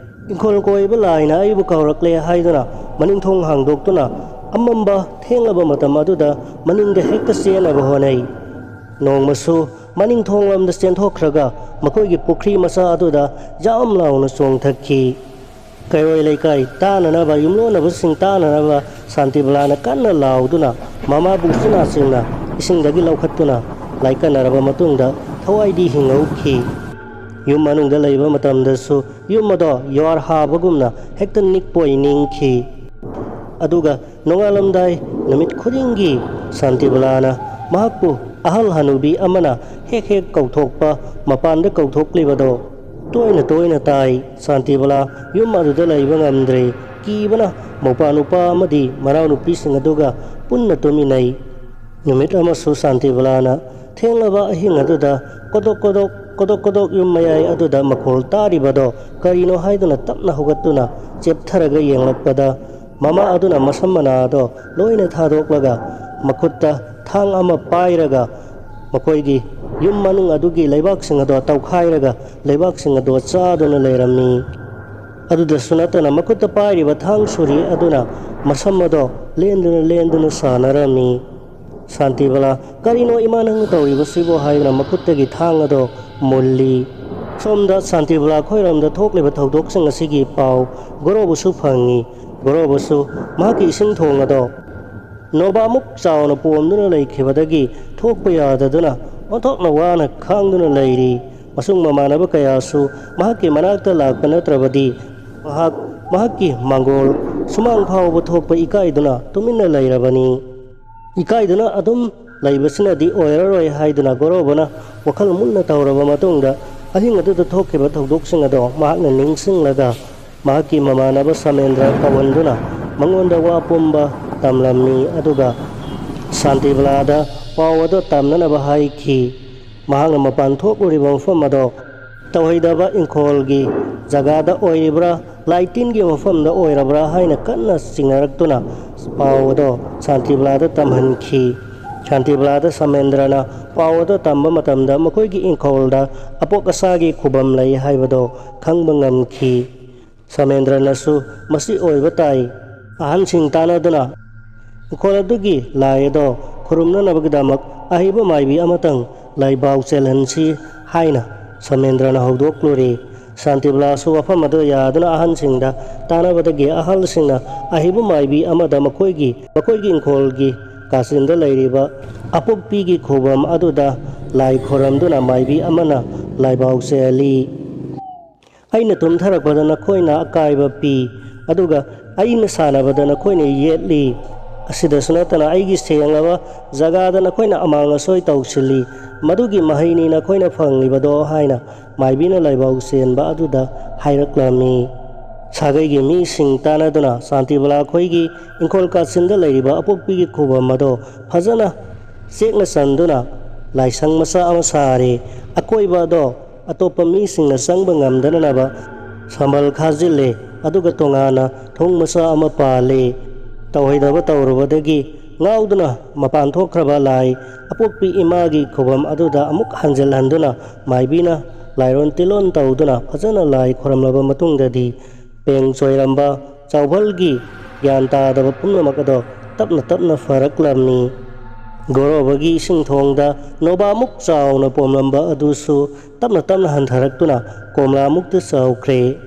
"ꯏꯪꯈꯣꯜ ꯀꯣꯏꯕ ꯂꯥꯏꯅ ꯑꯩꯕꯨ ꯀꯧꯔꯛꯂꯦ" ꯍꯥꯏꯗꯨꯅ ꯃꯅꯤꯡ ꯊꯣꯡ ꯍꯥꯡꯗꯣꯛꯇꯨꯅ ꯑꯃꯝꯕ ꯊꯦꯡꯂꯕ ꯃꯇꯝ ꯑꯗꯨꯗ ꯃꯅꯤꯡꯗ ꯍꯦꯛꯇ ꯆꯦꯟꯅꯕ ꯍꯣꯠꯅꯩ꯫ ꯅꯣꯡꯃꯁꯨ ꯃꯅꯤꯡ ꯊꯣꯡꯂꯣꯝꯗ ꯆꯦꯟꯊꯣꯛꯈ꯭ꯔꯒ ꯃꯈꯣꯏꯒꯤ ꯄꯨꯈ꯭ꯔꯤ ꯃꯆꯥ ꯑꯗꯨꯗ ꯌꯥꯝ ꯂꯥꯎꯅ ꯆꯣꯡꯊꯈꯤ꯫ ꯀꯩꯔꯣꯏ ꯂꯩꯀꯥꯏ ꯇꯥꯅꯅꯕ, ꯌꯨꯝꯂꯣꯟꯅꯕꯁꯤꯡ ꯇꯥꯅꯅꯕ ꯁꯥꯟꯇꯤꯕꯂꯥꯅ ꯀꯟꯅ ꯂꯥꯎꯗꯨꯅ ꯃꯃꯥꯕꯨ ꯎꯆꯤꯟ ꯅꯥꯆꯤꯟꯅ ꯏꯁꯤꯡꯗꯒꯤ ꯂꯧꯈꯠꯇꯨꯅ ꯂꯥꯏꯀꯠꯅꯔꯕ ꯃꯇꯨꯡꯗ ꯊꯋꯥꯏꯗꯤ ꯍꯤꯡꯍꯧꯈꯤ꯫ ꯌꯨꯝ ꯃꯅꯨꯡꯗ ꯂꯩꯕ ꯃꯇꯝꯗꯁꯨ ꯌꯨꯝ ꯑꯗꯣ ꯌꯨꯍꯥꯔ ꯍꯥꯕꯒꯨꯝꯅ ꯍꯦꯛꯇ ꯅꯤꯛꯄꯣꯏ ꯅꯤꯡꯈꯤ꯫ ꯑꯗꯨꯒ ꯅꯣꯡꯉꯥꯜꯂꯝꯗꯥꯏ ꯅꯨꯃꯤꯠ ꯈꯨꯗꯤꯡꯒꯤ ꯁꯥꯟꯇꯤꯕꯂꯥꯅ ꯃꯍꯥꯛꯄꯨ ꯑꯍꯜ ꯍꯅꯨꯕꯤ ꯑꯃꯅ ꯍꯦꯛ ꯍꯦꯛ ꯀꯧꯊꯣꯛꯄ, ꯃꯄꯥꯟꯗ ꯀꯧꯊꯣꯛꯂꯤꯕꯗꯣ ꯇꯣꯏꯅ ꯇꯣꯏꯅ ꯇꯥꯏ꯫ ꯁꯥꯟꯇꯤꯕꯂꯥ ꯌꯨꯝ ꯑꯗꯨꯗ ꯂꯩꯕ ꯉꯝꯗ꯭ꯔꯦ꯫ ꯀꯤꯕꯅ ꯃꯧꯄꯥ ꯅꯨꯄꯥ ꯑꯃꯗꯤ ꯃꯅꯥꯎꯅꯨꯄꯤꯁꯤꯡ ꯑꯗꯨꯒ ꯄꯨꯟꯅ ꯇꯨꯃꯤꯟꯅꯩ꯫ ꯅꯨꯃꯤꯠ ꯑꯃꯁꯨ ꯁꯥꯟꯇꯤꯕꯂꯥꯅ ꯊꯦꯡꯂꯕ ꯑꯍꯤꯡ ꯑꯗꯨꯗ ꯀꯣꯗꯣꯛ ꯀꯣꯗꯣꯛ, ꯀꯣꯗꯣꯛ ꯀꯣꯗꯣꯛ ꯌꯨꯝ ꯃꯌꯥꯏ ꯑꯗꯨꯗ ꯃꯈꯣꯜ ꯇꯥꯔꯤꯕꯗꯣ ꯀꯔꯤꯅꯣ ꯍꯥꯏꯗꯨꯅ ꯇꯞꯅ ꯍꯧꯒꯠꯇꯨꯅ ꯆꯦꯞꯊꯔꯒ ꯌꯦꯡꯂꯛꯄꯗ, ꯃꯃꯥ ꯑꯗꯨꯅ ꯃꯁꯝ ꯃꯅꯥꯗꯣ ꯂꯣꯏꯅ ꯊꯥꯗꯣꯛꯂꯒ ꯃꯈꯨꯠꯇ ꯊꯥꯡ ꯑꯃ ꯄꯥꯏꯔꯒ ꯃꯈꯣꯏꯒꯤ ꯌꯨꯝ ꯃꯅꯨꯡ ꯑꯗꯨꯒꯤ ꯂꯩꯕꯥꯛꯁꯤꯡ ꯑꯗꯣ ꯇꯧꯈꯥꯏꯔꯒ ꯂꯩꯕꯥꯛꯁꯤꯡ ꯑꯗꯣ ꯆꯥꯗꯨꯅ ꯂꯩꯔꯝꯃꯤ꯫ ꯑꯗꯨꯗꯁꯨ ꯅꯠꯇꯅ ꯃꯈꯨꯠꯇ ꯄꯥꯏꯔꯤꯕ ꯊꯥꯡ ꯁꯨꯔꯤ ꯑꯗꯨꯅ ꯃꯁꯝ ꯑꯗꯣ ꯂꯦꯟꯗꯨꯅ ꯂꯦꯟꯗꯨꯅ ꯁꯥꯟꯅꯔꯝꯃꯤ꯫ ꯁꯥꯟꯇꯤꯕꯂꯥ, "ꯀꯔꯤꯅꯣ ꯏꯃꯥ ꯅꯪꯅ ꯇꯧꯔꯤꯕꯁꯤꯕꯣ?" ꯍꯥꯏꯗꯨꯅ ꯃꯈꯨꯠꯇꯒꯤ ꯊꯥꯡ ꯑꯗꯣ ꯃꯨꯜꯂꯤ꯫ ꯁꯣꯝꯗ ꯁꯥꯟꯇꯤꯕꯂꯥ ꯈꯣꯏꯔꯣꯝꯗ ꯊꯣꯛꯂꯤꯕ ꯊꯧꯗꯣꯛꯁꯤꯡ ꯑꯁꯤꯒꯤ ꯄꯥꯎ ꯒꯣꯔꯣꯕꯨꯁꯨ ꯐꯪꯉꯤ꯫ ꯒꯣꯔꯣꯕꯨꯁꯨ ꯃꯍꯥꯛꯀꯤ ꯏꯁꯤꯡ ꯊꯣꯡ ꯑꯗꯣ ꯅꯣꯕꯥꯃꯨꯛ ꯆꯥꯎꯅ ꯄꯣꯝꯗꯨꯅ ꯂꯩꯈꯤꯕꯗꯒꯤ ꯊꯣꯛꯄ ꯌꯥꯗꯗꯨꯅ ꯑꯣꯟꯊꯣꯛꯅ ꯋꯥꯅ ꯈꯥꯡꯗꯨꯅ ꯂꯩꯔꯤ꯫ ꯃꯁꯨꯡ ꯃꯃꯥꯟꯅꯕ ꯀꯌꯥꯁꯨ ꯃꯍꯥꯛꯀꯤ ꯃꯅꯥꯛꯇ ꯂꯥꯛꯄ ꯅꯠꯇ꯭ꯔꯕꯗꯤ ꯃꯍꯥꯛ ꯃꯍꯥꯛꯀꯤ ꯃꯪꯒꯣꯜ ꯁꯨꯃꯥꯡ ꯐꯥꯎꯕ ꯊꯣꯛꯄ ꯏꯀꯥꯏꯗꯨꯅ ꯇꯨꯃꯤꯟꯅ ꯂꯩꯔꯕꯅꯤ꯫ ꯏꯀꯥꯏꯗꯨꯅ ꯑꯗꯨꯝ ꯂꯩꯕꯁꯤꯅꯗꯤ ꯑꯣꯏꯔꯔꯣꯏ ꯍꯥꯏꯗꯨꯅ ꯒꯣꯔꯣꯕꯅ ꯋꯥꯈꯜ ꯃꯨꯟꯅ ꯇꯧꯔꯕ ꯃꯇꯨꯡꯗ ꯑꯍꯤꯡ ꯑꯗꯨꯗ ꯊꯣꯛꯈꯤꯕ ꯊꯧꯗꯣꯛꯁꯤꯡ ꯑꯗꯣ ꯃꯍꯥꯛꯅ ꯅꯤꯡꯁꯤꯡꯂꯒ ꯃꯍꯥꯛꯀꯤ ꯃꯃꯥꯟꯅꯕ ꯁꯃꯦꯟꯗ꯭ꯔ ꯀꯧꯍꯟꯗꯨꯅ ꯃꯉꯣꯟꯗ ꯋꯥ ꯄꯨꯝꯕ ꯇꯝꯂꯝꯃꯤ꯫ ꯑꯗꯨꯒ ꯁꯥꯟꯇꯤꯕꯂꯥꯗ ꯄꯥꯎ ꯑꯗꯨ ꯇꯝꯅꯅꯕ ꯍꯥꯏꯈꯤ꯫ ꯃꯍꯥꯛꯅ ꯃꯄꯥꯟ ꯊꯣꯛꯂꯨꯔꯤꯕ ꯃꯐꯝ ꯑꯗꯣ ꯇꯧꯍꯩꯗꯕ ꯏꯪꯈꯣꯜꯒꯤ ꯖꯒꯥꯗ ꯑꯣꯏꯔꯤꯕ꯭ꯔꯥ, ꯂꯥꯏ ꯇꯤꯟꯒꯤ ꯃꯐꯝꯗ ꯑꯣꯏꯔꯕ꯭ꯔꯥ ꯍꯥꯏꯅ ꯀꯟꯅ ꯆꯤꯡꯅꯔꯛꯇꯨꯅ ꯄꯥꯎ ꯑꯗꯣ ꯁꯥꯟꯇꯤꯕꯂꯥꯗ ꯇꯝꯍꯟꯈꯤ꯫ ꯁꯥꯟꯇꯤꯕꯂꯥꯗ ꯁꯃꯦꯟꯗ꯭ꯔꯅ ꯄꯥꯎ ꯑꯗꯣ ꯇꯝꯕ ꯃꯇꯝꯗ ꯃꯈꯣꯏꯒꯤ ꯏꯪꯈꯣꯜꯗ ꯑꯄꯣꯛ ꯑꯁꯥꯒꯤ ꯈꯨꯕꯝ ꯂꯩ ꯍꯥꯏꯕꯗꯣ ꯈꯪꯕ ꯉꯝꯈꯤ꯫ ꯁꯃꯦꯟꯗ꯭ꯔꯅꯁꯨ ꯃꯁꯤ ꯑꯣꯏꯕ ꯇꯥꯏ꯫ ꯑꯍꯟꯁꯤꯡ ꯇꯥꯟꯅꯗꯨꯅ ꯏꯪꯈꯣꯜ ꯑꯗꯨꯒꯤ ꯂꯥꯏ ꯑꯗꯣ ꯈꯨꯔꯨꯝꯅꯅꯕꯒꯤꯗꯃꯛ ꯑꯍꯩꯕ ꯃꯥꯏꯕꯤ ꯑꯃꯇꯪ ꯂꯥꯏꯕꯥꯎ ꯆꯦꯜꯍꯟꯁꯤ ꯍꯥꯏꯅ ꯁꯣꯃꯦꯟꯗ꯭ꯔꯅ ꯍꯧꯗꯣꯛꯂꯨꯔꯦ꯫ ꯁꯥꯟꯇꯤꯕꯂꯥꯁꯨ ꯋꯥꯐꯝ ꯑꯗꯨ ꯌꯥꯗꯨꯅ ꯑꯍꯜꯁꯤꯡꯗ ꯇꯥꯟꯅꯕꯗꯒꯤ ꯑꯍꯜꯁꯤꯡꯅ ꯑꯍꯩꯕ ꯃꯥꯏꯕꯤ ꯑꯃꯗ ꯃꯈꯣꯏꯒꯤ ꯃꯈꯣꯏꯒꯤ ꯏꯪꯈꯣꯜꯒꯤ ꯀꯥꯆꯤꯟꯗ ꯂꯩꯔꯤꯕ ꯑꯄꯣꯛꯄꯤꯒꯤ ꯈꯨꯕꯝ ꯑꯗꯨꯗ ꯂꯥꯏ ꯈꯣꯏꯔꯝꯗꯨꯅ ꯃꯥꯏꯕꯤ ꯑꯃꯅ ꯂꯥꯏꯕꯥꯎ ꯆꯦꯜꯂꯤ꯫ ꯑꯩꯅ ꯇꯨꯝꯊꯔꯛꯄꯗ ꯅꯈꯣꯏꯅ ꯑꯀꯥꯏꯕ ꯄꯤ, ꯑꯗꯨꯒ ꯑꯩꯅ ꯁꯥꯟꯅꯕꯗ ꯅꯈꯣꯏꯅ ꯌꯦꯠꯂꯤ꯫ ꯑꯁꯤꯗꯁꯨ ꯅꯠꯇꯅ ꯑꯩꯒꯤ ꯁꯦꯡꯂꯕ ꯖꯒꯥꯗ ꯅꯈꯣꯏꯅ ꯑꯃꯥꯡ ꯑꯁꯣꯏ ꯇꯧꯁꯤꯜꯂꯤ꯫ ꯃꯗꯨꯒꯤ ꯃꯍꯩꯅꯤ ꯅꯈꯣꯏꯅ ꯐꯪꯂꯤꯕꯗꯣ ꯍꯥꯏꯅ ꯃꯥꯏꯕꯤꯅ ꯂꯥꯏꯕꯥꯎ ꯆꯦꯟꯕ ꯑꯗꯨꯗ ꯍꯥꯏꯔꯛꯂꯝꯃꯤ꯫ ꯁꯥꯒꯩꯒꯤ ꯃꯤꯁꯤꯡ ꯇꯥꯟꯅꯗꯨꯅ ꯁꯥꯟꯇꯤꯕꯂꯥ ꯑꯩꯈꯣꯏꯒꯤ ꯏꯪꯈꯣꯜ ꯀꯥꯆꯤꯟꯗ ꯂꯩꯔꯤꯕ ꯑꯄꯣꯛꯄꯤꯒꯤ ꯈꯨꯕꯝ ꯑꯗꯣ ꯐꯖꯅ ꯆꯦꯛꯅ ꯆꯟꯗꯨꯅ ꯂꯥꯏꯁꯪ ꯃꯆꯥ ꯑꯃ ꯁꯥꯔꯦ꯫ ꯑꯀꯣꯏꯕ ꯑꯗꯣ ꯑꯇꯣꯞꯄ ꯃꯤꯁꯤꯡꯅ ꯆꯪꯕ ꯉꯝꯗꯅꯅꯕ ꯁꯝꯕꯜ ꯈꯥꯖꯤꯜꯂꯦ, ꯑꯗꯨꯒ ꯇꯣꯉꯥꯟꯅ ꯊꯣꯡ ꯃꯆꯥ ꯑꯃ ꯄꯥꯜꯂꯦ꯫ ꯇꯧꯍꯩꯗꯕ ꯇꯧꯔꯨꯕꯗꯒꯤ ꯉꯥꯎꯗꯨꯅ ꯃꯄꯥꯟ ꯊꯣꯛꯈ꯭ꯔꯕ ꯂꯥꯏ ꯑꯄꯣꯛꯄꯤ ꯏꯃꯥꯒꯤ ꯈꯨꯕꯝ ꯑꯗꯨꯗ ꯑꯃꯨꯛ ꯍꯟꯖꯤꯜꯍꯟꯗꯨꯅ ꯃꯥꯏꯕꯤꯅ ꯂꯥꯏꯔꯣꯟ ꯇꯤꯂꯣꯟ ꯇꯧꯗꯨꯅ ꯐꯖꯅ ꯂꯥꯏ ꯈꯨꯔꯝꯂꯕ ꯃꯇꯨꯡꯗꯗꯤ ꯄꯦꯡ ꯆꯣꯏꯔꯝꯕ ꯆꯥꯎꯕꯜꯒꯤ ꯒ꯭ꯌꯥꯟ ꯇꯥꯗꯕ ꯄꯨꯝꯅꯃꯛ ꯑꯗꯣ ꯇꯞꯅ ꯇꯞꯅ ꯐꯔꯛꯂꯝꯃꯤ꯫ ꯒꯣꯔꯣꯕꯒꯤ ꯏꯁꯤꯡ ꯊꯣꯡꯗ ꯅꯣꯕꯥꯃꯨꯛ ꯆꯥꯎꯅ ꯄꯣꯝꯂꯝꯕ ꯑꯗꯨꯁꯨ ꯇꯞꯅ ꯇꯞꯅ ꯍꯟꯊꯔꯛꯇꯨꯅ ꯀꯣꯝꯂꯥꯃꯨꯛꯇ ꯆꯥꯎꯈ꯭ꯔꯦ꯫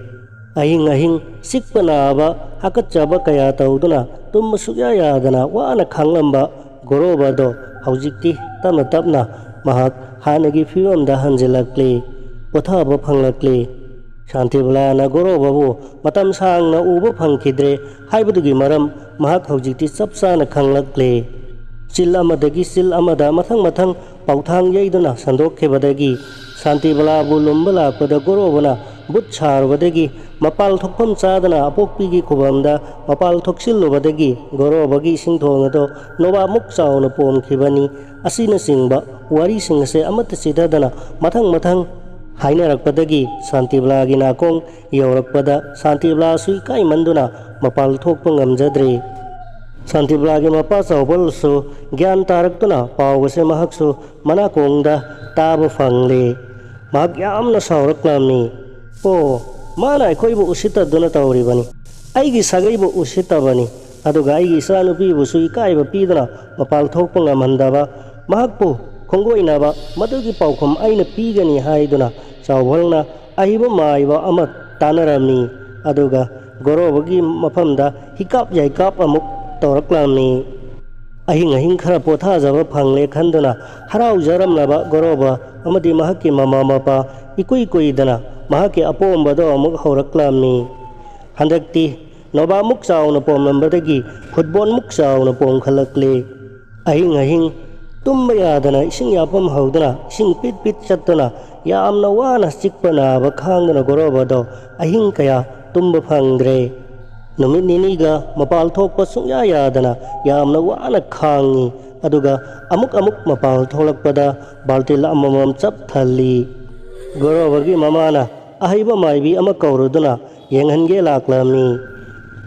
ꯑꯍꯤꯡ ꯑꯍꯤꯡ ꯆꯤꯛꯄ ꯅꯥꯕ, ꯍꯥꯀꯠꯆꯕ ꯀꯌꯥ ꯇꯧꯗꯨꯅ ꯇꯨꯝꯕ ꯁꯨꯛꯌꯥ ꯌꯥꯗꯅ ꯋꯥꯅ ꯈꯥꯡꯂꯝꯕ ꯒꯣꯔꯣꯕꯗꯣ ꯍꯧꯖꯤꯛꯇꯤ ꯇꯞꯅ ꯇꯞꯅ ꯃꯍꯥꯛ ꯍꯥꯟꯅꯒꯤ ꯐꯤꯕꯝꯗ ꯍꯟꯖꯤꯜꯂꯛꯂꯤ, ꯄꯣꯊꯥꯕ ꯐꯪꯂꯛꯂꯤ꯫ ꯁꯥꯟꯇꯤꯕꯂꯥꯅ ꯒꯣꯔꯣꯕꯕꯨ ꯃꯇꯝ ꯁꯥꯡꯅ ꯎꯕ ꯐꯪꯈꯤꯗ꯭ꯔꯦ ꯍꯥꯏꯕꯗꯨꯒꯤ ꯃꯔꯝ ꯃꯍꯥꯛ ꯍꯧꯖꯤꯛꯇꯤ ꯆꯞ ꯆꯥꯅ ꯈꯪꯂꯛꯂꯦ꯫ ꯆꯤꯜ ꯑꯃꯗꯒꯤ ꯆꯤꯜ ꯑꯃꯗ ꯃꯊꯪ ꯃꯊꯪ ꯄꯥꯎꯊꯥꯡ ꯌꯩꯗꯨꯅ ꯁꯟꯗꯣꯛꯈꯤꯕꯗꯒꯤ ꯁꯥꯟꯇꯤꯕꯂꯥꯕꯨ ꯂꯨꯝꯕ ꯂꯥꯛꯄꯗ ꯒꯣꯔꯣꯕꯅ ꯕꯨꯠ ꯁꯥꯔꯨꯕꯗꯒꯤ ꯃꯄꯥꯜ ꯊꯣꯛꯐꯝ ꯆꯥꯗꯅ ꯑꯄꯣꯛꯄꯤꯒꯤ ꯈꯨꯕꯝꯗ ꯃꯄꯥꯜ ꯊꯣꯛꯆꯤꯜꯂꯨꯕꯗꯒꯤ ꯒꯣꯔꯣꯕꯒꯤ ꯏꯁꯤꯡ ꯊꯣꯡ ꯑꯗꯣ ꯅꯣꯕꯥꯃꯨꯛ ꯆꯥꯎꯅ ꯄꯣꯝꯈꯤꯕꯅꯤ꯫ ꯑꯁꯤꯅꯆꯤꯡꯕ ꯋꯥꯔꯤꯁꯤꯡ ꯑꯁꯦ ꯑꯃꯠꯇ ꯆꯤꯊꯗꯅ ꯃꯊꯪ ꯃꯊꯪ ꯍꯥꯏꯅꯔꯛꯄꯗꯒꯤ ꯁꯥꯟꯇꯤꯕꯂꯥꯒꯤ ꯅꯥꯀꯣꯡ ꯌꯧꯔꯛꯄꯗ ꯁꯥꯟꯇꯤꯕꯂꯥꯁꯨ ꯏꯀꯥꯏꯃꯟꯗꯨꯅ ꯃꯄꯥꯜ ꯊꯣꯛꯄ ꯉꯝꯖꯗ꯭ꯔꯦ꯫ ꯁꯥꯟꯇꯤꯕꯂꯥꯒꯤ ꯃꯄꯥ ꯆꯥꯎꯕꯜꯁꯨ ꯒ꯭ꯌꯥꯟ ꯇꯥꯔꯛꯇꯨꯅ ꯄꯥꯎ ꯑꯁꯦ ꯃꯍꯥꯛꯁꯨ ꯃꯅꯥꯀꯣꯡꯗ ꯇꯥꯕ ꯐꯪꯂꯦ꯫ ꯃꯍꯥꯛ ꯌꯥꯝꯅ ꯁꯥꯎꯔꯛꯂꯝꯃꯤ꯫ "ꯑꯣ, ꯃꯥꯅ ꯑꯩꯈꯣꯏꯕꯨ ꯎꯁꯤꯠꯇꯗꯨꯅ ꯇꯧꯔꯤꯕꯅꯤ꯫ ꯑꯩꯒꯤ ꯁꯥꯒꯩꯕꯨ ꯎꯁꯤꯠꯇꯕꯅꯤ꯫ ꯑꯗꯨꯒ ꯑꯩꯒꯤ ꯏꯆꯥꯅꯨꯄꯤꯕꯨꯁꯨ ꯏꯀꯥꯏꯕ ꯄꯤꯗꯨꯅ ꯃꯄꯥꯜ ꯊꯣꯛꯄ ꯉꯝꯍꯟꯗꯕ ꯃꯍꯥꯛꯄꯨ ꯈꯣꯡꯒꯣꯏꯅꯕ ꯃꯗꯨꯒꯤ ꯄꯥꯎꯈꯨꯝ ꯑꯩꯅ ꯄꯤꯒꯅꯤ ꯍꯥꯏꯗꯨꯅ ꯆꯥꯎꯕꯜꯅ ꯑꯍꯩꯕ ꯃꯥꯏꯕ ꯑꯃ ꯇꯥꯟꯅꯔꯝꯃꯤ꯫ ꯑꯗꯨꯒ ꯒꯣꯔꯣꯕꯒꯤ ꯃꯐꯝꯗ ꯍꯤꯀꯥꯞ ꯌꯥꯏꯀꯥꯞ ꯑꯃꯨꯛ ꯇꯧꯔꯛꯂꯝꯃꯤ꯫ ꯑꯍꯤꯡ ꯑꯍꯤꯡ ꯈꯔ ꯄꯣꯊꯥꯖꯕ ꯐꯪꯂꯦ ꯈꯟꯗꯨꯅ ꯍꯔꯥꯎꯖꯔꯝꯂꯕ ꯒꯣꯔꯣꯕ ꯑꯃꯗꯤ ꯃꯍꯥꯛꯀꯤ ꯃꯃꯥ ꯃꯄꯥ ꯏꯀꯨꯏ ꯀꯨꯏꯗꯅ ꯃꯍꯥꯛꯀꯤ ꯑꯄꯣꯝꯕꯗꯣ ꯑꯃꯨꯛ ꯍꯧꯔꯛꯂꯝꯃꯤ꯫ ꯍꯟꯗꯛꯇꯤ ꯅꯣꯕꯥꯞꯃꯨꯛ ꯆꯥꯎꯅ ꯄꯣꯝꯂꯝꯕꯗꯒꯤ ꯐꯨꯠꯕꯣꯜꯃꯨꯛ ꯆꯥꯎꯅ ꯄꯣꯝꯈꯠꯂꯛꯂꯦ꯫ ꯑꯍꯤꯡ ꯑꯍꯤꯡ ꯇꯨꯝꯕ ꯌꯥꯗꯅ ꯏꯁꯤꯡ ꯌꯥꯐꯝ ꯍꯧꯗꯨꯅ ꯏꯁꯤꯡ ꯄꯤꯠ ꯄꯤꯠ ꯆꯠꯇꯨꯅ ꯌꯥꯝꯅ ꯋꯥꯅ ꯆꯤꯛꯄ ꯅꯥꯕ ꯈꯥꯡꯗꯨꯅ ꯒꯣꯔꯣꯕꯗꯣ ꯑꯍꯤꯡ ꯀꯌꯥ ꯇꯨꯝꯕ ꯐꯪꯗ꯭ꯔꯦ꯫ ꯅꯨꯃꯤꯠ ꯅꯤꯅꯤꯒ ꯃꯄꯥꯜ ꯊꯣꯛꯄ ꯁꯨꯡꯌꯥ ꯌꯥꯗꯅ ꯌꯥꯝꯅ ꯋꯥꯅ ꯈꯥꯡꯉꯤ꯫ ꯑꯗꯨꯒ ꯑꯃꯨꯛ ꯑꯃꯨꯛ ꯃꯄꯥꯜ ꯊꯣꯛꯂꯛꯄꯗ ꯕꯥꯜꯇꯤꯜ ꯑꯃꯃꯝ ꯆꯞ ꯊꯜꯂꯤ꯫ ꯒꯣꯔꯣꯕꯒꯤ ꯃꯃꯥꯅ ꯑꯍꯩꯕ ꯃꯥꯏꯕꯤ ꯑꯃ ꯀꯧꯔꯨꯗꯨꯅ ꯌꯦꯡꯍꯟꯒꯦ ꯂꯥꯛꯂꯝꯃꯤ꯫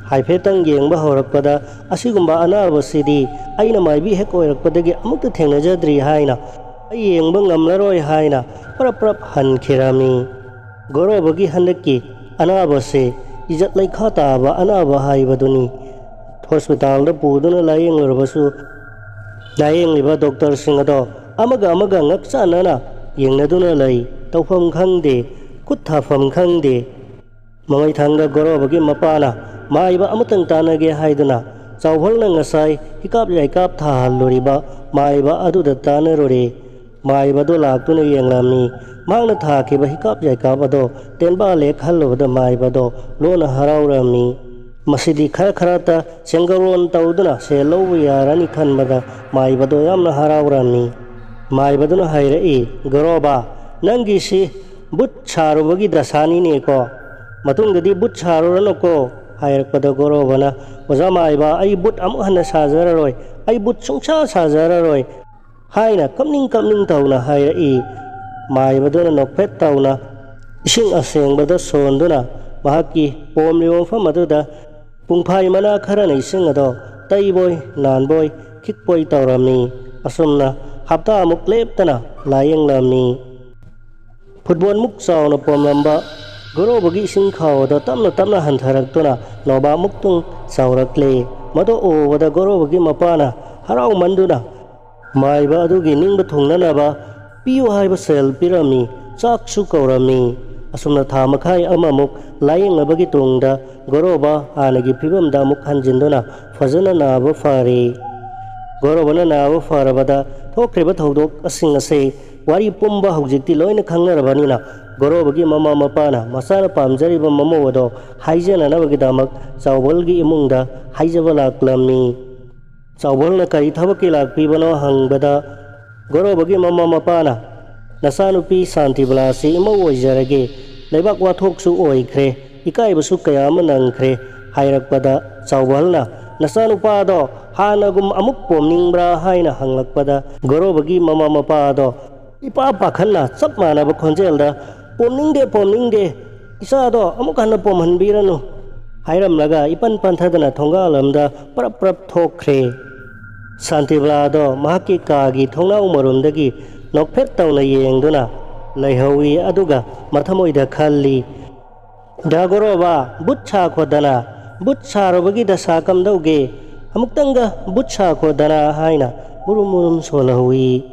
ꯍꯥꯏꯐꯦꯠꯇꯪ ꯌꯦꯡꯕ ꯍꯧꯔꯛꯄꯗ ꯑꯁꯤꯒꯨꯝꯕ ꯑꯅꯥꯕꯁꯤꯗꯤ ꯑꯩꯅ ꯃꯥꯏꯕꯤ ꯍꯦꯛ ꯑꯣꯏꯔꯛꯄꯗꯒꯤ ꯑꯃꯨꯛꯇ ꯊꯦꯡꯅꯖꯗ꯭ꯔꯤ ꯍꯥꯏꯅ ꯑꯩ ꯌꯦꯡꯕ ꯉꯝꯂꯔꯣꯏ ꯍꯥꯏꯅ ꯄ꯭ꯔꯞ ꯄ꯭ꯔꯞ ꯍꯟꯈꯤꯔꯝꯃꯤ꯫ ꯒꯣꯔꯣꯕꯒꯤ ꯍꯟꯗꯛꯀꯤ ꯑꯅꯥꯕꯁꯦ ꯏꯖꯠ ꯂꯩꯈꯥ ꯇꯥꯕ ꯑꯅꯥꯕ ꯍꯥꯏꯕꯗꯨꯅꯤ꯫ ꯍꯣꯁꯄꯤꯇꯥꯜꯗ ꯄꯨꯗꯨꯅ ꯂꯥꯌꯦꯡꯂꯨꯔꯕꯁꯨ ꯂꯥꯌꯦꯡꯂꯤꯕ ꯗꯣꯛꯇꯔꯁꯤꯡ ꯑꯗꯣ ꯑꯃꯒ ꯑꯃꯒ ꯉꯛꯆꯥꯟꯅꯅ ꯌꯦꯡꯅꯗꯨꯅ ꯂꯩ꯫ ꯇꯧꯐꯝ ꯈꯪꯗꯦ, ꯈꯨꯠ ꯊꯥꯐꯝ ꯈꯪꯗꯦ꯫ ꯃꯃꯩꯊꯪꯗ ꯒꯣꯔꯣꯕꯒꯤ ꯃꯄꯥꯅ ꯃꯥꯏꯕ ꯑꯃꯇꯪ ꯇꯥꯟꯅꯒꯦ ꯍꯥꯏꯗꯨꯅ ꯆꯥꯎꯍꯜꯅ ꯉꯁꯥꯏ ꯍꯤꯀꯥꯞ ꯌꯥꯏꯀꯥꯞ ꯊꯥꯍꯜꯂꯨꯔꯤꯕ ꯃꯥꯏꯕ ꯑꯗꯨꯗ ꯇꯥꯟꯅꯔꯨꯔꯦ꯫ ꯃꯥꯏꯕꯗꯣ ꯂꯥꯛꯇꯨꯅ ꯌꯦꯡꯂꯝꯃꯤ꯫ ꯃꯍꯥꯛꯅ ꯊꯥꯈꯤꯕ ꯍꯤꯀꯥꯞ ꯌꯥꯏꯀꯥꯞ ꯑꯗꯣ ꯇꯦꯟꯕꯥ ꯂꯦꯛꯍꯜꯂꯨꯕꯗ ꯃꯥꯏꯕꯗꯣ ꯂꯣꯟꯅ ꯍꯔꯥꯎꯔꯝꯃꯤ꯫ ꯃꯁꯤꯗꯤ ꯈꯔ ꯈꯔꯇ ꯁꯦꯡꯒꯧꯔꯣꯟ ꯇꯧꯗꯨꯅ ꯁꯦꯜ ꯂꯧꯕ ꯌꯥꯔꯅꯤ ꯈꯟꯕꯗ ꯃꯥꯏꯕꯗꯣ ꯌꯥꯝꯅ ꯍꯔꯥꯎꯔꯝꯃꯤ꯫ ꯃꯥꯏꯕꯗꯨꯅ ꯍꯥꯏꯔꯛꯏ, "ꯒꯣꯔꯣꯕ, ꯅꯪꯒꯤꯁꯤ ꯕꯨꯠ ꯁꯥꯔꯨꯕꯒꯤ ꯗꯁꯥꯅꯤꯅꯦꯀꯣ꯫ ꯃꯇꯨꯡꯗꯗꯤ ꯕꯨꯠ ꯁꯥꯔꯨꯔꯅꯨꯀꯣ" ꯍꯥꯏꯔꯛꯄꯗ ꯒꯣꯔꯣꯕꯅ, "ꯑꯣꯖꯥ ꯃꯥꯏꯕ, ꯑꯩ ꯕꯨꯠ ꯑꯃꯨꯛ ꯍꯟꯅ ꯁꯥꯖꯔꯔꯣꯏ꯫ ꯑꯩ ꯕꯨꯠ ꯁꯨꯡꯁꯥ ꯁꯥꯖꯔꯔꯣꯏ" ꯍꯥꯏꯅ ꯀꯞꯅꯤꯡ ꯀꯞꯅꯤꯡ ꯇꯧꯅ ꯍꯥꯏꯔꯛꯏ꯫ ꯃꯥꯏꯕꯗꯨꯅ ꯅꯣꯛꯐꯦꯠ ꯇꯧꯅ ꯏꯁꯤꯡ ꯑꯁꯦꯡꯕꯗ ꯁꯣꯟꯗꯨꯅ ꯃꯍꯥꯛꯀꯤ ꯄꯣꯝꯂꯤꯕ ꯃꯐꯝ ꯑꯗꯨꯗ ꯄꯨꯡꯐꯥꯏ ꯃꯅꯥ ꯈꯔꯅ ꯏꯁꯤꯡ ꯑꯗꯣ ꯇꯩꯕꯣꯏ ꯅꯥꯟꯕꯣꯏ ꯈꯤꯛꯄꯣꯏ ꯇꯧꯔꯝꯃꯤ꯫ ꯑꯁꯨꯝꯅ ꯍꯞꯇꯥꯃꯨꯛ ꯂꯦꯞꯇꯅ ꯂꯥꯌꯦꯡꯂꯝꯃꯤ꯫ ꯐꯨꯠꯕꯣꯜꯃꯨꯛ ꯆꯥꯎꯅ ꯄꯣꯝꯂꯝꯕ ꯒꯣꯔꯣꯕꯒꯤ ꯏꯁꯤꯡ ꯈꯥꯎ ꯑꯗꯣ ꯇꯞꯅ ꯇꯞꯅ ꯍꯟꯊꯔꯛꯇꯨꯅ ꯅꯣꯕꯥꯞꯃꯨꯛꯇꯨꯡ ꯆꯥꯎꯔꯛꯂꯦ꯫ ꯃꯗꯨ ꯎꯕꯗ ꯒꯣꯔꯣꯕꯒꯤ ꯃꯄꯥꯅ ꯍꯔꯥꯎꯃꯟꯗꯨꯅ ꯃꯥꯏꯕ ꯑꯗꯨꯒꯤ ꯅꯤꯡꯕ ꯊꯨꯡꯅꯅꯕ ꯄꯤꯌꯨ ꯍꯥꯏꯕ ꯁꯦꯜ ꯄꯤꯔꯝꯃꯤ, ꯆꯥꯛꯁꯨ ꯀꯧꯔꯝꯃꯤ꯫ ꯑꯁꯨꯝꯅ ꯊꯥ ꯃꯈꯥꯏ ꯑꯃꯃꯨꯛ ꯂꯥꯌꯦꯡꯅꯕꯒꯤ ꯇꯨꯡꯗ ꯒꯣꯔꯣꯕ ꯍꯥꯟꯅꯒꯤ ꯐꯤꯕꯝꯗ ꯑꯃꯨꯛ ꯍꯟꯖꯤꯟꯗꯨꯅ ꯐꯖꯅ ꯅꯥꯕ ꯐꯔꯦ꯫ ꯒꯣꯔꯣꯕꯅ ꯅꯥꯕ ꯐꯔꯕꯗ ꯊꯣꯛꯈ꯭ꯔꯤꯕ ꯊꯧꯗꯣꯛꯁꯤꯡ ꯑꯁꯤ ꯋꯥꯔꯤ ꯄꯨꯝꯕ ꯍꯧꯖꯤꯛꯇꯤ ꯂꯣꯏꯅ ꯈꯪꯅꯔꯕꯅꯤꯅ, ꯒꯣꯔꯣꯕꯒꯤ ꯃꯃꯥ ꯃꯄꯥꯅ ꯃꯆꯥꯅ ꯄꯥꯝꯖꯔꯤꯕ ꯃꯃꯧ ꯑꯗꯣ ꯍꯥꯏꯖꯅꯅꯕꯒꯤꯗꯃꯛ ꯆꯥꯎꯕꯜꯒꯤ ꯏꯃꯨꯡꯗ ꯍꯥꯏꯖꯕ ꯂꯥꯛꯂꯝꯃꯤ꯫ ꯆꯥꯎꯕꯜꯅ ꯀꯔꯤ ꯊꯕꯛꯀꯤ ꯂꯥꯛꯄꯤꯕꯅꯣ ꯍꯪꯕꯗ, ꯒꯣꯔꯣꯕꯒꯤ ꯃꯃꯥ ꯃꯄꯥꯅ, "ꯅꯆꯥꯅꯨꯄꯤ ꯁꯥꯟꯇꯤꯕꯂꯥꯁꯤ ꯏꯃꯧ ꯑꯣꯏꯖꯔꯒꯦ, ꯂꯩꯕꯥꯛ ꯋꯥꯊꯣꯛꯁꯨ ꯑꯣꯏꯈ꯭ꯔꯦ, ꯏꯀꯥꯏꯕꯁꯨ ꯀꯌꯥ ꯑꯃ ꯅꯪꯈ꯭ꯔꯦ" ꯍꯥꯏꯔꯛꯄꯗ, ꯆꯥꯎꯕꯜꯅ, "ꯅꯆꯥꯅꯨꯄꯥꯗꯣ ꯍꯥꯟꯅꯒꯨꯝ ꯑꯃꯨꯛ ꯄꯣꯝꯅꯤꯡꯕ꯭ꯔꯥ?" ꯍꯥꯏꯅ ꯍꯪꯂꯛꯄꯗ, ꯒꯣꯔꯣꯕꯒꯤ ꯃꯃꯥ ꯃꯄꯥꯗꯣ ꯏꯄꯥ ꯄꯥꯈꯠꯅ ꯆꯞ ꯃꯥꯟꯅꯕ ꯈꯣꯟꯖꯦꯜꯗ, "ꯄꯣꯝꯅꯤꯡꯗꯦ, ꯄꯣꯝꯅꯤꯡꯗꯦ, ꯏꯆꯥꯗꯣ ꯑꯃꯨꯛ ꯍꯟꯅ ꯄꯣꯝꯍꯟꯕꯤꯔꯅꯨ" ꯍꯥꯏꯔꯝꯂꯒ ꯏꯄꯟ ꯄꯟꯊꯗꯅ ꯊꯣꯡꯒꯥꯜ ꯑꯃꯗ ꯄ꯭ꯔꯞ ꯄ꯭ꯔꯞ ꯊꯣꯛꯈ꯭ꯔꯦ꯫ ꯁꯥꯟꯇꯤꯕꯂꯥꯗꯣ ꯃꯍꯥꯛꯀꯤ ꯀꯥꯒꯤ ꯊꯣꯡꯅꯥꯎ ꯃꯔꯨꯝꯗꯒꯤ ꯅꯣꯛꯐꯦꯠ ꯇꯧꯅ ꯌꯦꯡꯗꯨꯅ ꯂꯩꯍꯧꯏ, ꯑꯗꯨꯒ ꯃꯊꯃꯣꯏꯗ ꯈꯜꯂꯤ, "ꯗꯥ ꯒꯣꯔꯣꯕ, ꯕꯨꯠ ꯁꯥꯈꯣꯗꯅ, ꯕꯨꯠ ꯁꯥꯔꯨꯕꯒꯤ ꯗꯁꯥ ꯀꯝꯗꯧꯒꯦ? ꯑꯃꯨꯛꯇꯪꯒ ꯕꯨꯠ ꯁꯥꯈꯣꯗꯅ" ꯍꯥꯏꯅ ꯃꯨꯔꯨꯝ ꯃꯨꯔꯨꯝ ꯁꯣꯜꯍꯧꯏ꯫